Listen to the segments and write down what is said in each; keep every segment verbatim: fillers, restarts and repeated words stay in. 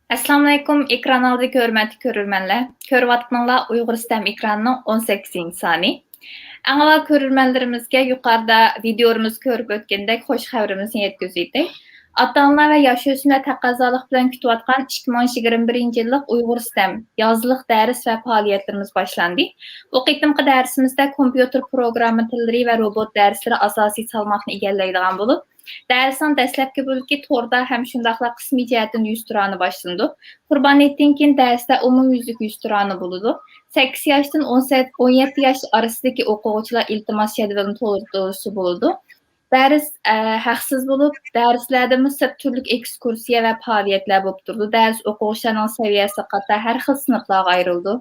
ئەسسالامۇئەلەيكۇم، ئېكران ئالدىدىكى ھۆرمەتلىك كۆرۈرمەنلەر. كۆرۈۋاتقىنىڭلار ئۇيغۇر ستەم ئېكرانىنىڭ ئون سەككىزىنچى سانى. ئەڭ ئاۋۋال كۆرۈرمەنلىرىمىزگە يۇقىرىدا ۋىدېئومىزدا كۆرۈپ ئۆتكەندەك خۇش خەۋىرىمىزنى يەتكۈزۈۋېتەي. ئاتا-ئانىلار ۋە ياش-ئۆسمۈرلەر تەقەززالىقى بىلەن كۈتۈۋاتقان ئىككى مىڭ يىگىرمە بىرىنچى يىللىق ئۇيغۇر ستەم يازلىق دەرس ۋە پائالىيەتلىرىمىز باشلاندى. بۇ قېتىمقى دەرسىمىزدە كومپيۇتېر پروگرامما تىللىرى ۋە روبوت دەرسلىرى ئاساسىي سالماقنى ئىگىلەيدىغان بولۇپ، دەرسنىڭ دەسلەپكى بۆلىكى توردا ھەم شۇنداقلا قىسمىي جەھەتتىن يۈزتۇرانە باشلىنىدۇ. قۇربانىيىتتىن كېيىن دەرسلەر ئومۇميۈزلۈك يۈزتۇرانە بولىدۇ. سەككىز ياشتىن ئون سەت-، ئون يەتتە ياش ئارىسىدىكى ئوقۇغۇچىلار ئىلتىماس جەدۋىلىنى تولدۇرسا بولىدۇ. دەرس، ئە، ھەقسىز بولۇپ، دەرسلەردىنمۇ سىرت تۈرلۈك ئېكسكۇرسىيە ۋە پائالىيەتلەر بولۇپ تۇرىدۇ. دەرس ئوقۇغۇچىلارنىڭ سەۋىيەسىگە قارىتا ھەر خىل سىنىپلارغا ئايرىلىدۇ.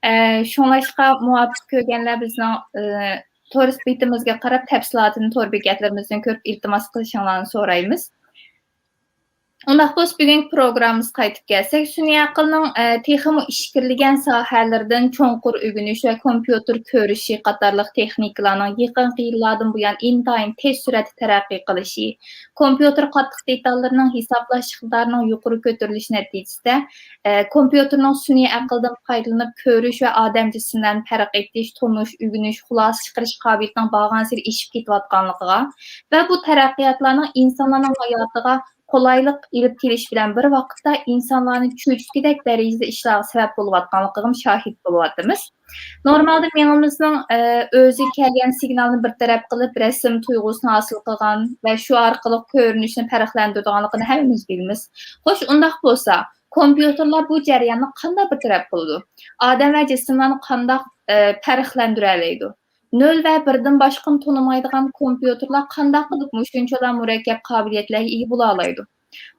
ئە، شۇڭلاشقا مۇۋاپىق كۆرگەنلەر بىزنىڭ، ئە، تور بېتىمىزگە قاراپ تەپسىلاتىنى تور بېكەتلىرىمىزدىن كۆرۈپ ئىلتىماس قىلىشىڭلارنى سورايمىز. ئۇنداق بولسا بۈگۈنكى پروگراممىمىزغا قايتىپ كەلسەك، سۈنئىي ئەقىلنىڭ، ئە، تېخىمۇ ئىچكىرىلىگەن ساھەلىرىدىن چوڭقۇر ئۆگىنىش ۋە كومپيۇتېر كۆرۈشى قاتارلىق تېخنىكىلارنىڭ يېقىنقى يىللاردىن بۇيان ئىنتايىن تېز سۈرئەتتە تەرەققىي قىلىشى، كومپيۇتېر قاتتىق دېتاللىرىنىڭ ھېسابلاش ئىقتىدارىنىڭ يۇقىرى كۆتۈرۈلۈشى نەتىجىسىدە، ئە، كومپيۇتېرنىڭ سۈنئىي ئەقىلدىن پايدىلىنىپ كۆرۈش ۋە ئادەم جىسمىدىن پەرق ئېتىش، تونۇش، ئۆگىنىش، خۇلاسە چىقىرىش قابىلىيىتىنىڭ بارغانسېرى ئېشىپ كېتىۋاتقانلىقىغا ۋە بۇ تەرەققىياتلارنىڭ ئىنسانلارنىڭ ھاياتىغا قولايلىق ئېلىپ كېلىش بىلەن بىر ۋاقىتتا ئىنسانلارنى چۆچۈتكۈدەك دەرىجىدە ئىشلارغا سەۋەب بولۇۋاتقانلىقىغىمۇ شاھىت بولۇۋاتىمىز. نورمالدا مېڭىمىزنىڭ، ئە، ئۆزىگە كەلگەن سىگنالنى بىر تەرەپ قىلىپ، رەسىم تۇيغۇسىنى ھاسىل قىلغان ۋە شۇ ئارقىلىق كۆرۈنۈشنى پەرقلەندۈرىدىغانلىقىنى ھەممىمىز بىلىمىز. خوش، ئۇنداق بولسا، كومپيۇتېرلار بۇ جەرياننى قانداق بىر تەرەپ قىلىدۇ؟ ئادەم ۋە جىسىملارنى قانداق، ئە، پەرقلەندۈرەلەيدۇ؟ نۆل ۋە بىردىن باشقىنى تونۇمايدىغان كومپيۇتېرلار قانداق قىلىپ مۇشۇنچىلا مۇرەككەپ قابىلىيەتلەرگە ئىگە بولالايدۇ؟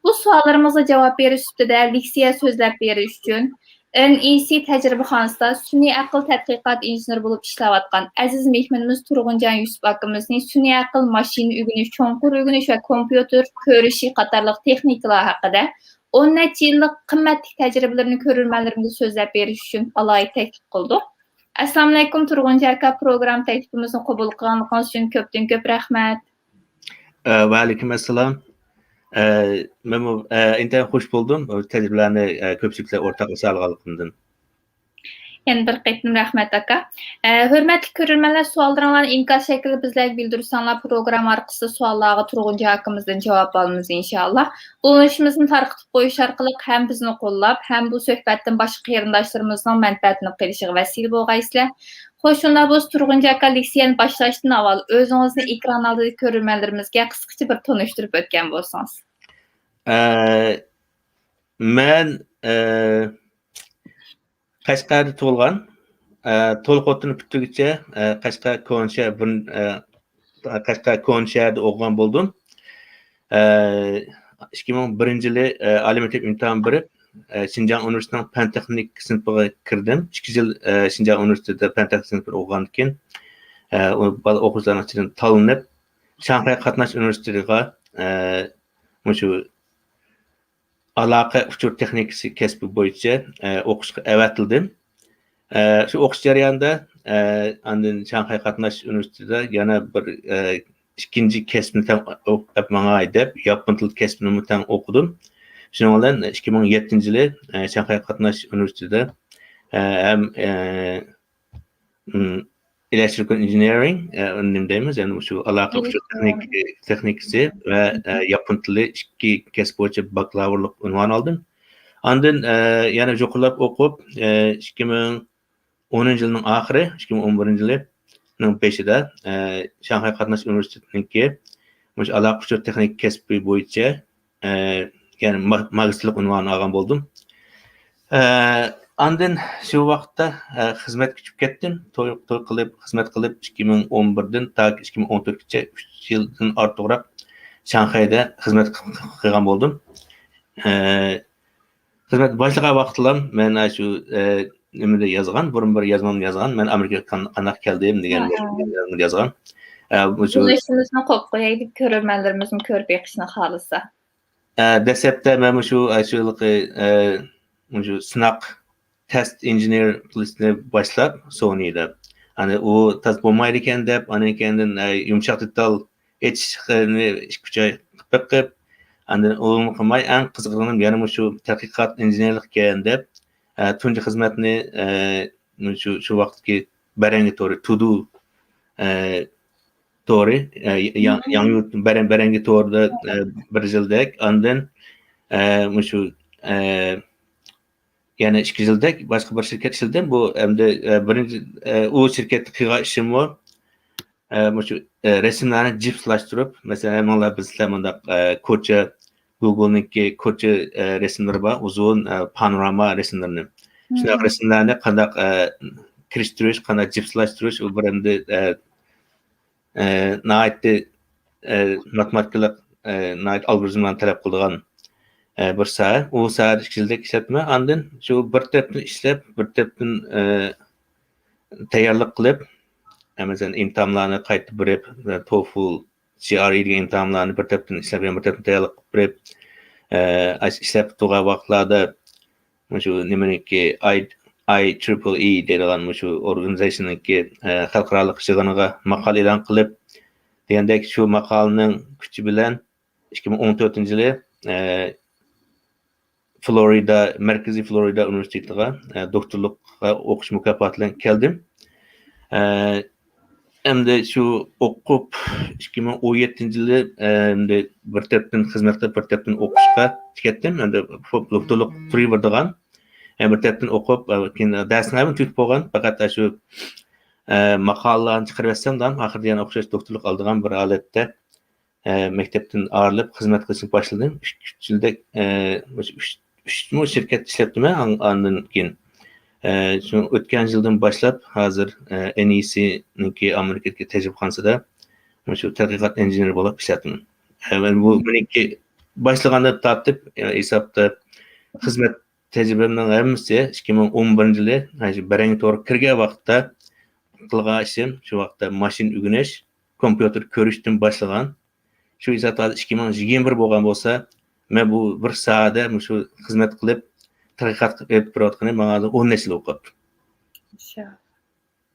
بۇ سوئاللىرىمىزغا جاۋاب بېرىش سۈپىتىدە لېكسىيە سۆزلەپ بېرىش ئۈچۈن ئېن ئى سى تەجرىبىخانىسىدا سۈنئىي ئەقىل تەتقىقات ئىنژېنېرى بولۇپ ئىشلەۋاتقان ئەزىز مېھمىنىمىز تۇرغۇنجان يۈسۈپ ئاكىمىزنى سۈنئىي ئەقىل، ماشىنا ئۆگىنىش، چوڭقۇر ئۆگىنىش ۋە كومپيۇتېر كۆرۈشى قاتارلىق تېخنىكىلار ھەققىدە ئون نەچچە يىللىق قىممەتلىك تەجرىبىلىرىنى كۆرۈرمەنلىرىمىزگە سۆزلەپ بېرىش ئۈچۈن ئالاھىدە تەكلىپ قىلدۇق. ئەسسالامۇئەلەيكۇم، تۇرغۇنجان ئاكا، پروگرامما تەكلىپىمىزنى قوبۇل قىلغانلىقىڭىز ئۈچۈن كۆپتىن كۆپ رەھمەت. ئە، ۋەئەلەيكۇم ئەسسالام. ئە، مەنمۇ، ئە، ئىنتايىن خۇش بولدۇم، ئۇ تەجرىبىلەرنى، ئە، كۆپچىلىك بىلەن ئورتاقلىشالىغانلىقىمدىن. يەنە بىر قېتىم رەھمەت، ئاكا. ئە، ھۆرمەتلىك كۆرۈرمەنلەر، سوئاللىرىڭلارنى ئىنكاس شەكلىدە بىزلەرگە بىلدۈرسەڭلار، پروگرامما ئارقىسىدا سوئاللارغا تۇرغۇنجان ئاكىمىزدىن جاۋاب ئالىمىز، ئىنشائاللا. بۇلىنىشىمىزنى تارقىتىپ قويۇش ئارقىلىق ھەم بىزنى قوللاپ، ھەم بۇ سۆھبەتتىن باشقا قېرىنداشلىرىمىزنىڭ مەنپەئەتلىنىپ قېلىشىغا ۋەسىلە بولغايسىلەر. خوش، شۇنداق بولسا، تۇرغۇنجان ئاكا، لېكسىيەنى باشلاشتىن ئاۋۋال ئۆزىڭىزنى ئېكران ئالدىدىكى كۆرۈرمەنلىرىمىزگە قىسقىچە بىر تونۇشتۇرۇپ ئۆتكەن بولسىڭىز. ئە، مەن، ئە، قەشقەردە تۇغۇلغان. ئە، تولۇق ئوتتۇرىنى پۈتتۈرگۈچە، ئە، قەشقەر كونا شەھەر بۇرۇن، ئە، قەشقەر كونا شەھەردە ئوقۇغان بولدۇم. ئە، ئىككى مىڭ بىرىنچى يىلى، ئە، ئالىي مەكتەپ ئىمتىھان بېرىپ، ئە، شىنجاڭ ئۇنىۋېرسىتېتىنىڭ پەن تېخنىك سىنىپىغا كىردىم. ئىككى يىل، ئە، شىنجاڭ ئۇنىۋېرسىتېتىدا پەن تېخنىك سىنىپىدا ئوقۇغاندىن كېيىن، ئە، ئۇ بالا ئوقۇغۇچىلارنىڭ ئىچىدىن تاللىنىپ، شاڭخەي قاتناش ئۇنىۋېرسىتېتىغا، ئە، مۇشۇ ئالاقە ئۇچۇر تېخنىكىسى كەسپى بويىچە، ئە، ئوقۇشقا ئەۋەتىلدىم. ئە، شۇ ئوقۇش جەريانىدا، ئە، ئاندىن شاڭخەي قاتناش ئۇنىۋېرسىتېتىدا يەنە بىر، ئە، ئىككىنچى كەسىپنى تەڭ ئوقۇپ ماڭاي دەپ، ياپون تىل كەسپىنىمۇ تەڭ ئوقۇدۇم. شۇنىڭ بىلەن ئىككى مىڭ يەتتىنچى يىلى، ئە، شاڭخەي قاتناش ئۇنىۋېرسىتېتىدا، ئە، ھەم، ئە، ئىم، ئېلېكترىكال ئىنژېنېرىڭ، ئە، نېمە دەيمىز، يەنى مۇشۇ ئالاقە ئۇچۇر تېخنىك-، تېخنىكىسى ۋە، ئە، ياپون تىلى ئىككى كەسىپ بويىچە باكلاۋۇرلۇق ئۇنۋانى ئالدىم. ئاندىن، ئە، يەنە يۇقىرىلاپ ئوقۇپ، ئە، ئىككى مىڭ ئونىنچى يىلنىڭ ئاخىرى، ئىككى مىڭ ئون بىرىنچى يىلىنىڭ بېشىدا، ئە، شاڭخەي قاتناش ئۇنىۋېرسىتېتىنىڭكى مۇشۇ ئالاقە ئۇچۇر تېخنىك كەسپى بويىچە، ئە، يەنى ما-، ماگىستىرلىق ئۇنۋانىنى ئالغان بولدۇم. ئە، ئاندىن شۇ ۋاقىتتا، ئە، خىزمەتكە چۈشۈپ كەتتىم. توي، توي قىلىپ، خىزمەت قىلىپ، ئىككى مىڭ ئون بىردىن تاكى ئىككى مىڭ ئون تۆتكىچە ئۈچ يىلدىن ئارتۇقراق شاڭخەيدە خىزمەت قىلغان بولدۇم. ئە، خىزمەت باشلىغان ۋاقىتلام مەن ئاشۇ، ئە، نېمىدە يازغان، بۇرۇن بىر يازمامنى يازغان، مەن ئامېرىكىغا قان-، قانداق كەلدىم دېگەن بىر يازمىنى يازغان. ئە، مۇشۇ بۇلىنىشىمىزنى قويۇپ قوياي دەپ، كۆرۈرمەنلىرىمىزمۇ كۆرۈپ بېقىشنى خالىسا. ئە، دەسلەپتە مەن مۇشۇ، ئاشۇ، ئە، مۇشۇ سىناق تېست ئىنژېنېر قىلىشنى باشلاپ، سونىدا. ئەنە ئۇ تاز بولمايدىكەن دەپ، ئاندىن كېيىندىن، ئە، يۇمشاق دېتال ئېچىشنى ئىككى ئۈچ ئاي قىلىپ بېقىپ، ئاندىن ئۇنى قىلماي، ئەڭ قىزىقىدىغىنىم يەنە مۇشۇ تەتقىقات ئىنژېنېرلىقكەن دەپ، ئە، تۇنجى خىزمەتنى، ئە، شۇ، شۇ ۋاقىتتىكى بەرەڭگى تورى، تۇدۇ، ئە، تورى، ئە، يا-، يا-، ياڭيۇ بەرەڭ-، بەرەڭگى تورىدا، ئە، بىر يىلدەك، ئاندىن، ئە، مۇشۇ، ئە، يەنە ئىككى يىلدەك باشقا بىر شىركەت ئىشلىدىم. بۇ ئەمدى، ئە، بىرىنچى، ئە، ئۇ شىركەتتە قىلغان ئىشىممۇ، ئە، مۇشۇ، ئە، رەسىملەرنى جىپسلاشتۇرۇپ، مەسىلەن، ھەممىڭلار بىلىسىلەر، مۇنداق، ئە، كوچا، گۇگلنىڭكى كوچا، ئە، رەسىملىرى بار، ئۇزۇن، ئە، پانوراما رەسىملىرىنى. شۇنداق رەسىملەرنى قانداق، ئە، كىرىشتۈرۈش، قانداق جىپسلاشتۇرۇش، ئۇ بىر ئەمدى، ئە، ئە، ناھايىتى، ئە، ماتېماتىكىلىق، ئە، ناھايىتى ئالگورىزملارنى تەلەپ قىلىدىغان، ئە، بىر ساھە. ئۇ ساھەدە ئىككى يىلدەك ئىشلەپتىمەن. ئاندىن شۇ بىر تەرەپتىن ئىشلەپ، بىر تەرەپتىن، ئە، تەييارلىق قىلىپ، ئە، مەسىلەن، ئىمتىھانلارنى قايتا بېرىپ، ئە، توفل، جى ئار ئى دېگەن ئىمتىھانلارنى بىر تەرەپتىن ئىشلەپ، يەنە بىر تەرەپتىن تەييارلىق قىلىپ بېرىپ، ئە، ئاشۇ ئىشلەپ تۇرغان ۋاقىتلاردا مۇشۇ نېمىنىڭكى، ئاي، ئاي ترىپل ئى دەيدىغان مۇشۇ ئورگانىزېيشننىڭكى، ئە، خەلقئارالىق يىغىنىغا ماقالە ئېلان قىلىپ، دېگەندەك شۇ ماقالىنىڭ كۈچى بىلەن ئىككى مىڭ ئون تۆتىنچى يىلى، ئە، فلورىدا، مەركىزىي فلورىدا ئۇنىۋېرسىتېتىغا، ئە، دوكتورلۇققا ئوقۇش مۇكاپاتى بىلەن كەلدىم. ئە، ئەمدى شۇ ئوقۇپ، ئىككى مىڭ ئون يەتتىنچى يىلى، ئە، ئەمدى بىر تەرەپتىن خىزمەت قىلىپ، بىر تەرەپتىن ئوقۇشقا كەتتىم. ئەمدى دوكتورلۇق تۇرۇۋېرىدىغان، ئە، بىر تەرەپتىن ئوقۇپ، ئە، كېيىن دەرسنى ھەممىنى تۈگىتىپ بولغان، پەقەت شۇ، ئە، ماقالىلارنى چىقىرىۋەتسەم، دام ئاخىرىدا يەنە ئوخشاش دوكتورلۇق ئالىدىغان بىر ھالەتتە، ئە، مەكتەپتىن ئايرىلىپ خىزمەت قىلىشنى باشلىدىم. ئۈچ، ئۈچ يىلدەك، ئە، مۇشۇ ئۈچ، ئۈچمۇ شىركەت ئىشلەپتىمەن ئان-، ئاندىن كېيىن. ئە، شۇ ئۆتكەن يىلدىن باشلاپ ھازىر، ئە، ئېن ئى سىنىڭكى ئامېرىكىدىكى تەجرىبىخانىسىدا مۇشۇ تەتقىقات ئىنژېنېرى بولۇپ ئىشلەپتىمەن. ئە، مەن بۇ مېنىڭكى باشلىغاندىن تارتىپ، ئە، ھېسابتا خىزمەت تەجرىبەمنىڭ ھەممىسى ئىككى مىڭ ئون بىرىنچى يىلى، ئاشۇ بەرەڭگى تورغا كىرگەن ۋاقىتتا قىلغان ئىشىم، شۇ ۋاقىتتا ماشىنا ئۆگىنىش، كومپيۇتېر كۆرۈشتىن باشلىغان. شۇ ھېسابتا ھازىر ئىككى مىڭ يىگىرمە بىر بولغان بولسا، مەن بۇ بىر ساھەدە مۇشۇ خىزمەت قىلىپ، تەتقىقات ئېلىپ بېرىۋاتقىنى ماڭا ھازىر ئون نەچچە يىل بولۇپ قاپتۇ. ماشائاللا.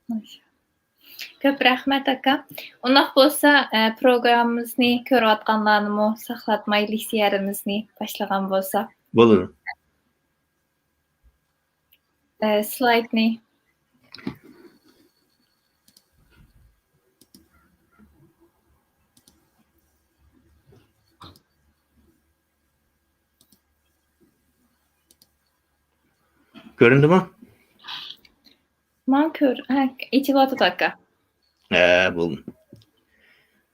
ماشائاللا. كۆپ رەھمەت، ئاكا. ئۇنداق بولسا، ئە، پروگراممىمىزنى كۆرۈۋاتقانلارنىمۇ ساقلاتماي، لېكسىيەمىزنى باشلىغان بولساق. بولىدۇ. ئە، سلايدنى. كۆرۈندىمۇ؟ ماڭا كۆر-، ھە، ئېچىلىۋاتىدۇ، ئاكا. ھە، بولدى.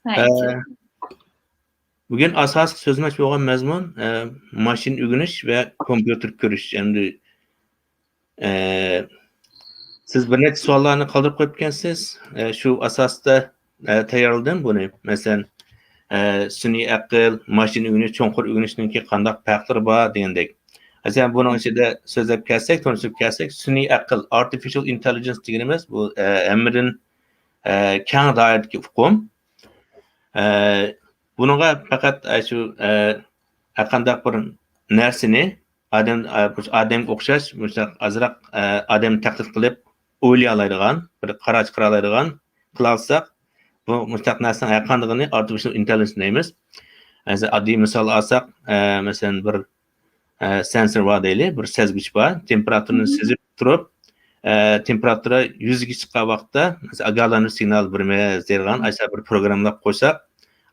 ھە، ھە، ئېچىلدى. بۈگۈن ئاساسلىق سۆزلىمەكچى بولغان مەزمۇن، ئە، ماشىنا ئۆگىنىش ۋە كومپيۇتېر كۆرۈش. ئەمدى، ئە، سىز بىر نەچچە سوئاللارنى قالدۇرۇپ قويۇپتىكەنسىز. ئە، شۇ ئاساستا، ئە، تەييارلىدىم بۇنى. مەسىلەن، ئە، سۈنئىي ئەقىل، ماشىنا ئۆگىنىش، چوڭقۇر ئۆگىنىشنىڭكى قانداق پەرقلىرى بار دېگەندەك. مەسىلەن، بۇنىڭ ئىچىدە سۆزلەپ كەلسەك، تونۇشتۇرۇپ كەلسەك، سۈنئىي ئەقىل، ئارتىفىشال ئىنتېللىجېنس دېگىنىمىز بۇ، ئە، ھەممىدىن، ئە، كەڭ دائىرىدىكى ئۇقۇم. ئە، بۇنىڭغا پەقەت، ئە، شۇ، ئە، ھەرقانداق بىر نەرسىنى ئادەم، ئە، ئادەمگە ئوخشاش مۇشۇنداق ئازراق، ئە، ئادەمنى تەقلىد قىلىپ ئويلىيالايدىغان، بىر قارار چىقىرالايدىغان قىلالىساق، بۇ مۇشۇنداق نەرسىنىڭ ھەرقاندىقىنى ئارتىفىشال ئىنتېللىجېنس دەيمىز. مەسىلەن، ئاددىي مىسال ئالساق، ئە، مەسىلەن، بىر ئە، سېنسور بار دەيلى، بىر سەزگۈچ بار. تېمپېراتۇرىنى سېزىپ تۇرۇپ، ئە، تېمپېراتۇرا يۈزگە چىققان ۋاقىتتا، مەسىلەن، ئاگاھلاندۇرۇش سىگنالى بېرىمىز دەيدىغان، ئاشۇ بىر پروگراممىلاپ قويساق،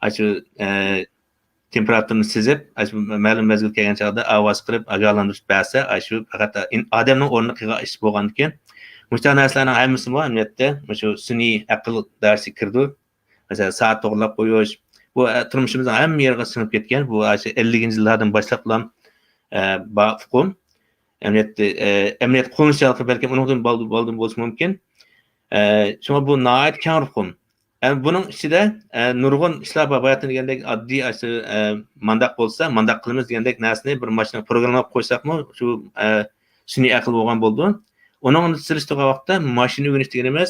ئاشۇ، ئە، تېمپېراتۇرىنى سېزىپ، ئاشۇ مەلۇم مەزگىل كەلگەن چاغدا ئاۋاز قىلىپ ئاگاھلاندۇرۇش بەرسە، ئاشۇ پەقەت ئادەمنىڭ ئورنىدا قىلغان ئىش بولغاندىكىن، مۇشۇنداق نەرسىلەرنىڭ ھەممىسىمۇ ئەمەلىيەتتە مۇشۇ سۈنئىي ئەقىل دائىرىسىگە كىرىدۇ. مەسىلەن، سائەت توغرىلاپ قويۇش. بۇ، ئە، تۇرمۇشىمىزنىڭ ھەممە يېرىگە سىڭىپ كەتكەن. بۇ، ئاشۇ ئەللىكىنچى يىللاردىن باشلاپلا، ئە، بار ئۇقۇم. ئەمەلىيەتتە، ئە، ئەمەلىيەتتە قوللىنىش جەھەتتىن بەلكىم ئۇنىڭدىن بالدۇر، بالدۇر بولۇشى مۇمكىن. ئە، شۇڭا بۇ ناھايىتى كەڭ ئۇقۇم. ئە، بۇنىڭ ئىچىدە، ئە، نۇرغۇن ئىشلار بار. باياتىن دېگەندەك ئاددىي، ئاشۇ، ئە، مانداق بولسا، مانداق قىلىمىز دېگەندەك نەرسىنى بىر ماشىنىغا پروگراممىلاپ قويساقمۇ، شۇ، ئە، سۈنئىي ئەقىل بولغان بولىدۇ. ئۇنىڭ بىلەن سېلىشتۇرغان ۋاقىتتا ماشىنا ئۆگىنىش دېگىنىمىز،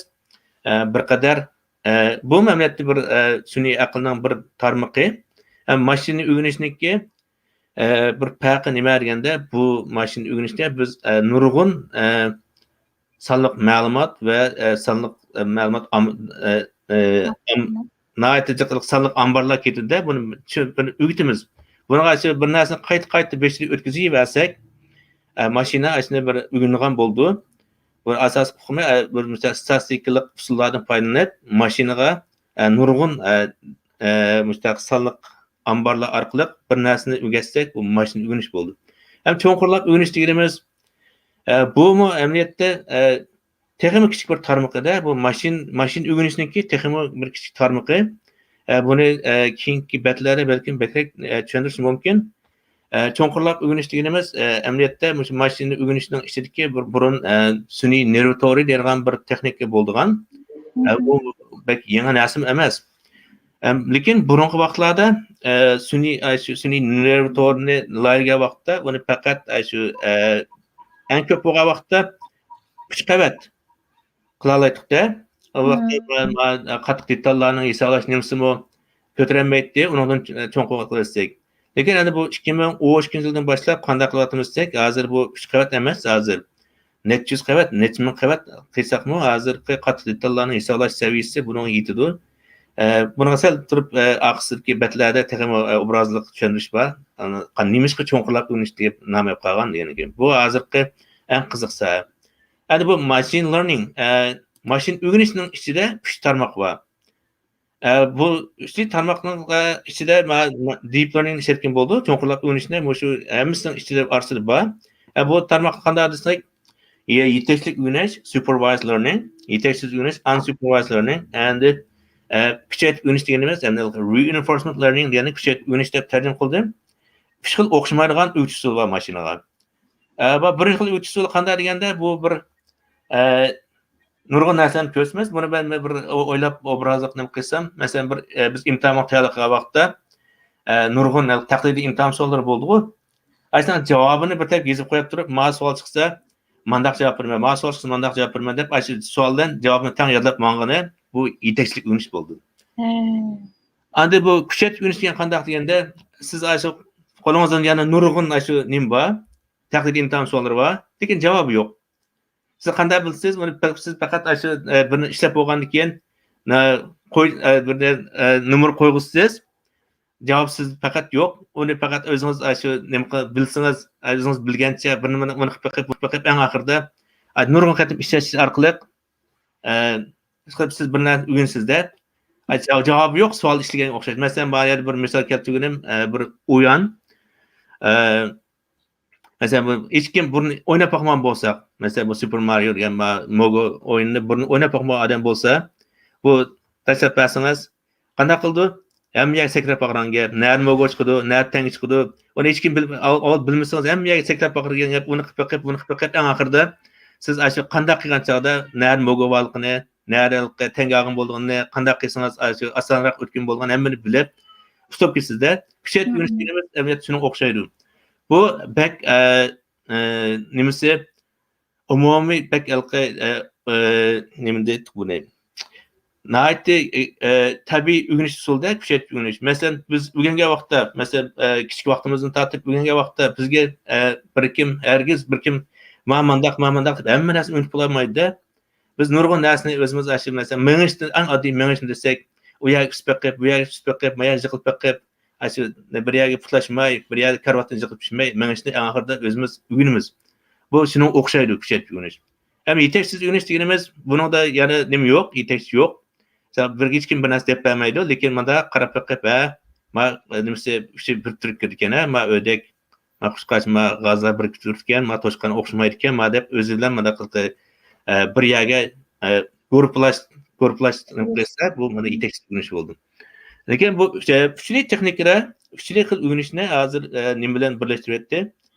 ئە، بىر قەدەر ئە، بۇمۇ ئەمەلىيەتتە بىر، ئە، سۈنئىي ئەقىلنىڭ بىر تارمىقى. ئە، ماشىنا ئۆگىنىشنىڭكى، ئە، بىر پەرقى نېمە دېگەندە، بۇ ماشىنا ئۆگىنىشتە بىز، ئە، نۇرغۇن، ئە، سانلىق مەلۇمات ۋە، ئە، سانلىق، ئە، مەلۇمات ئام-، ئە، ئە، ئام-، ناھايىتى جىقلىق سانلىق ئامبارلار كېتىدۇ-دە، بۇنى چۈ-، بۇنى ئۆگىتىمىز. بۇنىڭغا شۇ بىر نەرسىنى قايتا-قايتا بېشىدىن ئۆتكۈزۈۋەرسەك، ئە، ماشىنا ئاشۇنى بىر ئۆگىنىدىغان بولىدۇ. بۇ ئاساسلىق ئۇقۇمى، ئە، بىر مىسال ستاتىستىكىلىق ئۇسۇللاردىن پايدىلىنىپ، ماشىنىغا، ئە، نۇرغۇن، ئە، ئە، مۇشۇنداق سانلىق ئامبارلار ئارقىلىق بىر نەرسىنى ئۆگەتسەك، بۇ ماشىنا ئۆگىنىش بولىدۇ. ھەم چوڭقۇرلاپ ئۆگىنىش دېگىنىمىز، ئە، بۇمۇ ئەمەلىيەتتە، ئە، تېخىمۇ كىچىك بىر تارمىقىدا، بۇ ماشىنا، ماشىنا ئۆگىنىشنىڭكى تېخىمۇ بىر كىچىك تارمىقى. ئە، بۇنى، ئە، كېيىنكى بەتلەردە بەلكىم بەكرەك، ئە، چۈشەندۈرۈشىم مۇمكىن. ئە، چوڭقۇرلاپ ئۆگىنىش دېگىنىمىز، ئە، ئەمەلىيەتتە مۇشۇ ماشىنا ئۆگىنىشنىڭ ئىچىدىكى بىر بۇرۇن، ئە، سۈنئىي نېرۋا تورى دەيدىغان بىر تېخنىكا بولىدىغان. ئە، ئۇ بەك يېڭى نەرسىمۇ ئەمەس. ئەم، لېكىن بۇرۇنقى ۋاقىتلاردا، ئە، سۈنئىي، ئە، شۇ سۈنئىي نېرۋا تورىنى لايىھەلىگەن ۋاقىتتا ئۇنى پەقەت، ئە، شۇ، ئە، ئەڭ كۆپ بولغان ۋاقىتتا ئۈچ قەۋەت قىلالايتتۇق-دە. ئۇ ۋاقىتتا مم. ما-، ما-، قاتتىق دېتاللارنىڭ ھېسابلاش نېمىسىمۇ كۆتۈرەلمەيتتى، ئۇنىڭدىن چوڭقۇر قىلىۋەتسەك. لېكىن ئەنە بۇ ئىككى مىڭ ئون ئىككىنچى يىلدىن باشلاپ قانداق قىلىۋاتىمىز دېسەك، ھازىر بۇ ئۈچ قەۋەت ئەمەس، ھازىر نەچچە يۈز قەۋەت، نەچچە مىڭ قەۋەت قىلساقمۇ، ھازىرقى قاتتىق دېتاللارنىڭ ھېسابلاش سەۋىيىسى بۇنىڭغا يېتىدۇ. ئە، بۇنىڭغا سەل تۇرۇپ، ئە، ئارقىسىدىكى بەتلەردە تېخىمۇ، ئە، ئوبرازلىق چۈشەندۈرۈش بار. ئانا، قا-، نېمىشقا چوڭقۇرلاپ ئۆگىنىش دەپ نام ئېلىپ قالغان دېگەندىن كېيىن. بۇ ھازىرقى ئەڭ قىزىق ساھە. ئەنە بۇ ماشىن لېرنىڭ، ئە، ماشىنا ئۆگىنىشنىڭ ئىچىدە ئۈچ تارماق بار. ئە، بۇ ئۈچ تارماقنىڭ، ئە، ئىچىدە ما-، ما-، دىپ لېرنىڭنى ئىشلەتكىن بولىدۇ. چوڭقۇرلاپ ئۆگىنىشنى مۇشۇ ھەممىسىنىڭ ئىچىدە ئارىسىدا بار. ئە، بۇ تارماققا قانداق دېسەك، يە-، يېتەكچىلىك ئۆگىنىش، سۇپېرۋايز لېرنىڭ، يېتەكسىز ئۆگىنىش، ئانسۇپېرۋايز لېرنىڭ، ئەند، ئە، كۈچەيتىپ ئۆگىنىش دېگىنىمىز، يەنى رېئېنفورسمېنت لېرنىڭ، يەنى كۈچەيتىپ ئۆگىنىش دەپ تەرجىمە قىلدىم. ئۈچ خىل ئوخشىمايدىغان ئۆگىتىش ئۇسۇلى بار ماشىنىغا. ئە، بۇ بىر خىل ئۆگىتىش ئۇسۇلى قانداق دېگەندە، بۇ بىر، ئە، نۇرغۇن نەرسىلەرنى كۆرسىمىز. بۇنى مەن بىر ئويلاپ ئوبرازلىق نېمە قىلسام، مەسىلەن، بىر، ئە، بىز ئىمتىھان تەييارلىق قىلغان ۋاقىتتا، ئە، نۇرغۇن تەقلىدىي ئىمتىھان سوئاللىرى بولىدىغۇ. ئاشۇنىڭ جاۋابىنى بىر تەرەپ يېزىپ قويۇپ تۇرۇپ، مانا سوئال چىقسا، مانداق جاۋاب بېرىمەن، مانا سوئال چىقسا، مانداق جاۋاب بېرىمەن دەپ، ئاشۇ سوئال بىلەن جاۋابنى تەڭ يادلاپ ماڭغىنى، بۇ يېتەكچىلىك ئۆگىنىش بولىدۇ. ھە. ئاندىن بۇ كۈچەيتىپ ئۆگىنىش دېگەن قانداق دېگەندە، سىز ئاشۇ قولىڭىزدا يەنە نۇرغۇن ئاشۇ نېمە بار، تەقلىدىي ئىمتىھان سوئاللىرى بار، لېكىن جاۋابى يوق. سىز قانداق بىلىسىز؟ ئۇنى پە-، سىز پەقەت ئاشۇ، ئە، بىرنى ئىشلەپ بولغاندىن كېيىن، ئە، قوي-، ئە، بىرنى، ئە، نومۇر قويغۇسىز، جاۋاب سىز پەقەت يوق. ئۇنى پەقەت ئۆزىڭىز، ئە، شۇ نېمە قىل-، بىلسىڭىز، ئە، ئۆزىڭىز بىلگەنچە بىرنى مۇنى، مۇنى قىلىپ بېقىپ، قىلىپ بېقىپ، ئەڭ ئاخىرىدا، ئە، نۇرغۇن قېتىم ئىشلەش ئارقىلىق، ئە، سىز بىر نەرسە ئۆگىنىسىز-دە. ئە، جاۋ-، جاۋابى يوق، سوئال ئىشلىگەنگە ئوخشاش. مەسىلەن، مانا يەنە بىر مىسال كەلتۈرگىنىم، ئە، بىر ئويۇن. ئە، مەسىلەن، بۇ ھېچكىم بۇرۇن ئويناپ باقمىغان بولسا، مەسىلەن، بۇ سۇپېر مارىيو دېگەن ما-، موگو ئويۇنىنى بۇرۇن ئويناپ باقمىغان ئادەم بولسا، بۇ تاشلاپ بەرسىڭىز، قانداق قىلىدۇ؟ ھەممە يەرگە سەكرەپ باقىدىغان گەپ. نەدە موگو چىقىدۇ، نەدە تەڭگە چىقىدۇ؟ ئۇنى ھېچكىم بىل-، ئاۋ-، ئاۋۋال بىلمىسىڭىز، ھەممە يەرگە سەكرەپ باقىدىغان گەپ. ئۇنى قىلىپ بېقىپ، بۇنى قىلىپ بېقىپ، ئەڭ ئاخىرىدا سىز ئاشۇ قانداق قىلغان چاغدا نەدە موگو بارلىقىنى، نەدە تەڭگە ئالغان بولىدىغىنىنى، قانداق قىلسىڭىز ئاشۇ ئاسانراق ئۆتكىلى بولىدىغىنىنى ھەممىنى بىلىپ، ئۇتۇپ كېتىسىز-دە. كۈچەيتىپ ئۆگىنىش دېگىنىمىز ئەمەلىيەتتە شۇنىڭغا ئوخشايدۇ. بۇ بەك، ئە، ئە، نېمىسى، ئومۇمىي بەك ھېلىقى، ئە، ئە، نېمە دەيتتۇق بۇنى؟ ناھايىتى، ئە، ئە، تەبىئىي ئۆگىنىش ئۇسۇلىدا كۈچەيتىپ ئۆگىنىش. مەسىلەن، بىز ئۆگەنگەن ۋاقىتتا، مەسىلەن، ئە، كىچىك ۋاقتىمىزدىن تارتىپ ئۆگەنگەن ۋاقىتتا بىزگە، ئە، بىر كىم، ھەرگىز بىر كىم، ما مانداق، ما مانداق دەپ ھەممە نەرسىنى ئۆگىتىپ بولالمايدۇ-دە. بىز نۇرغۇن نەرسىنى ئۆزىمىز ئاشۇ، مەسىلەن، مېڭىشتىن، ئەڭ ئاددىي مېڭىشنى دېسەك، ئۇ يەرگە ئۈسۈپ بېقىپ، بۇ يەرگە ئۈسۈپ بېقىپ، ما يەرگە يىقىلىپ بېقىپ، ئاشۇ بىر يەرگە پۇتلاشماي، بىر يەردە كارىۋاتتىن يىقىلىپ چۈشمەي، مېڭىشنى ئەڭ ئاخىرىدا ئۆزىمىز ئۆگىنىمىز. بۇ شۇنىڭغا ئوخشايدۇ، كۈچەيتىپ ئۆگىنىش. ئەمما يېتەكسىز ئۆگىنىش دېگىنىمىز، بۇنىڭدا يەنە نېمە يوق، يېتەكچى يوق. مىسال، بىر ھېچكىم بىر نەرسە دەپ بەرمەيدۇ، لېكىن مۇنداق قاراپ بېقىپ، ھە، ما، نېمىسى، ئىچى بىر تۈرۈپ كىرىدىكەن، ھە، ما ئۆردەك، ما قۇشقاچ، ما غازلار بىر تۈرىدىكەن، ما توشقان ئوخشىمايدىكەن، ما دەپ ئۆزى بىلەن مۇنداق قىلىپ، ئە، بىر يەرگە، ئە، گۇرۇپپىلاش، گۇرۇپپىلاش نېمە قىلسا، بۇ مانا يېتەكچىلىك ئۆگىنىشى بولدى. لېكىن بۇ ئۈچ-، ئۈچىنچى تېخنىكىدا، ئۈچىنچى خىل ئۆگىنىشنى ھازىر، ئە، نېمە بىلەن بىرلەشتۈرۈۋەتتى؟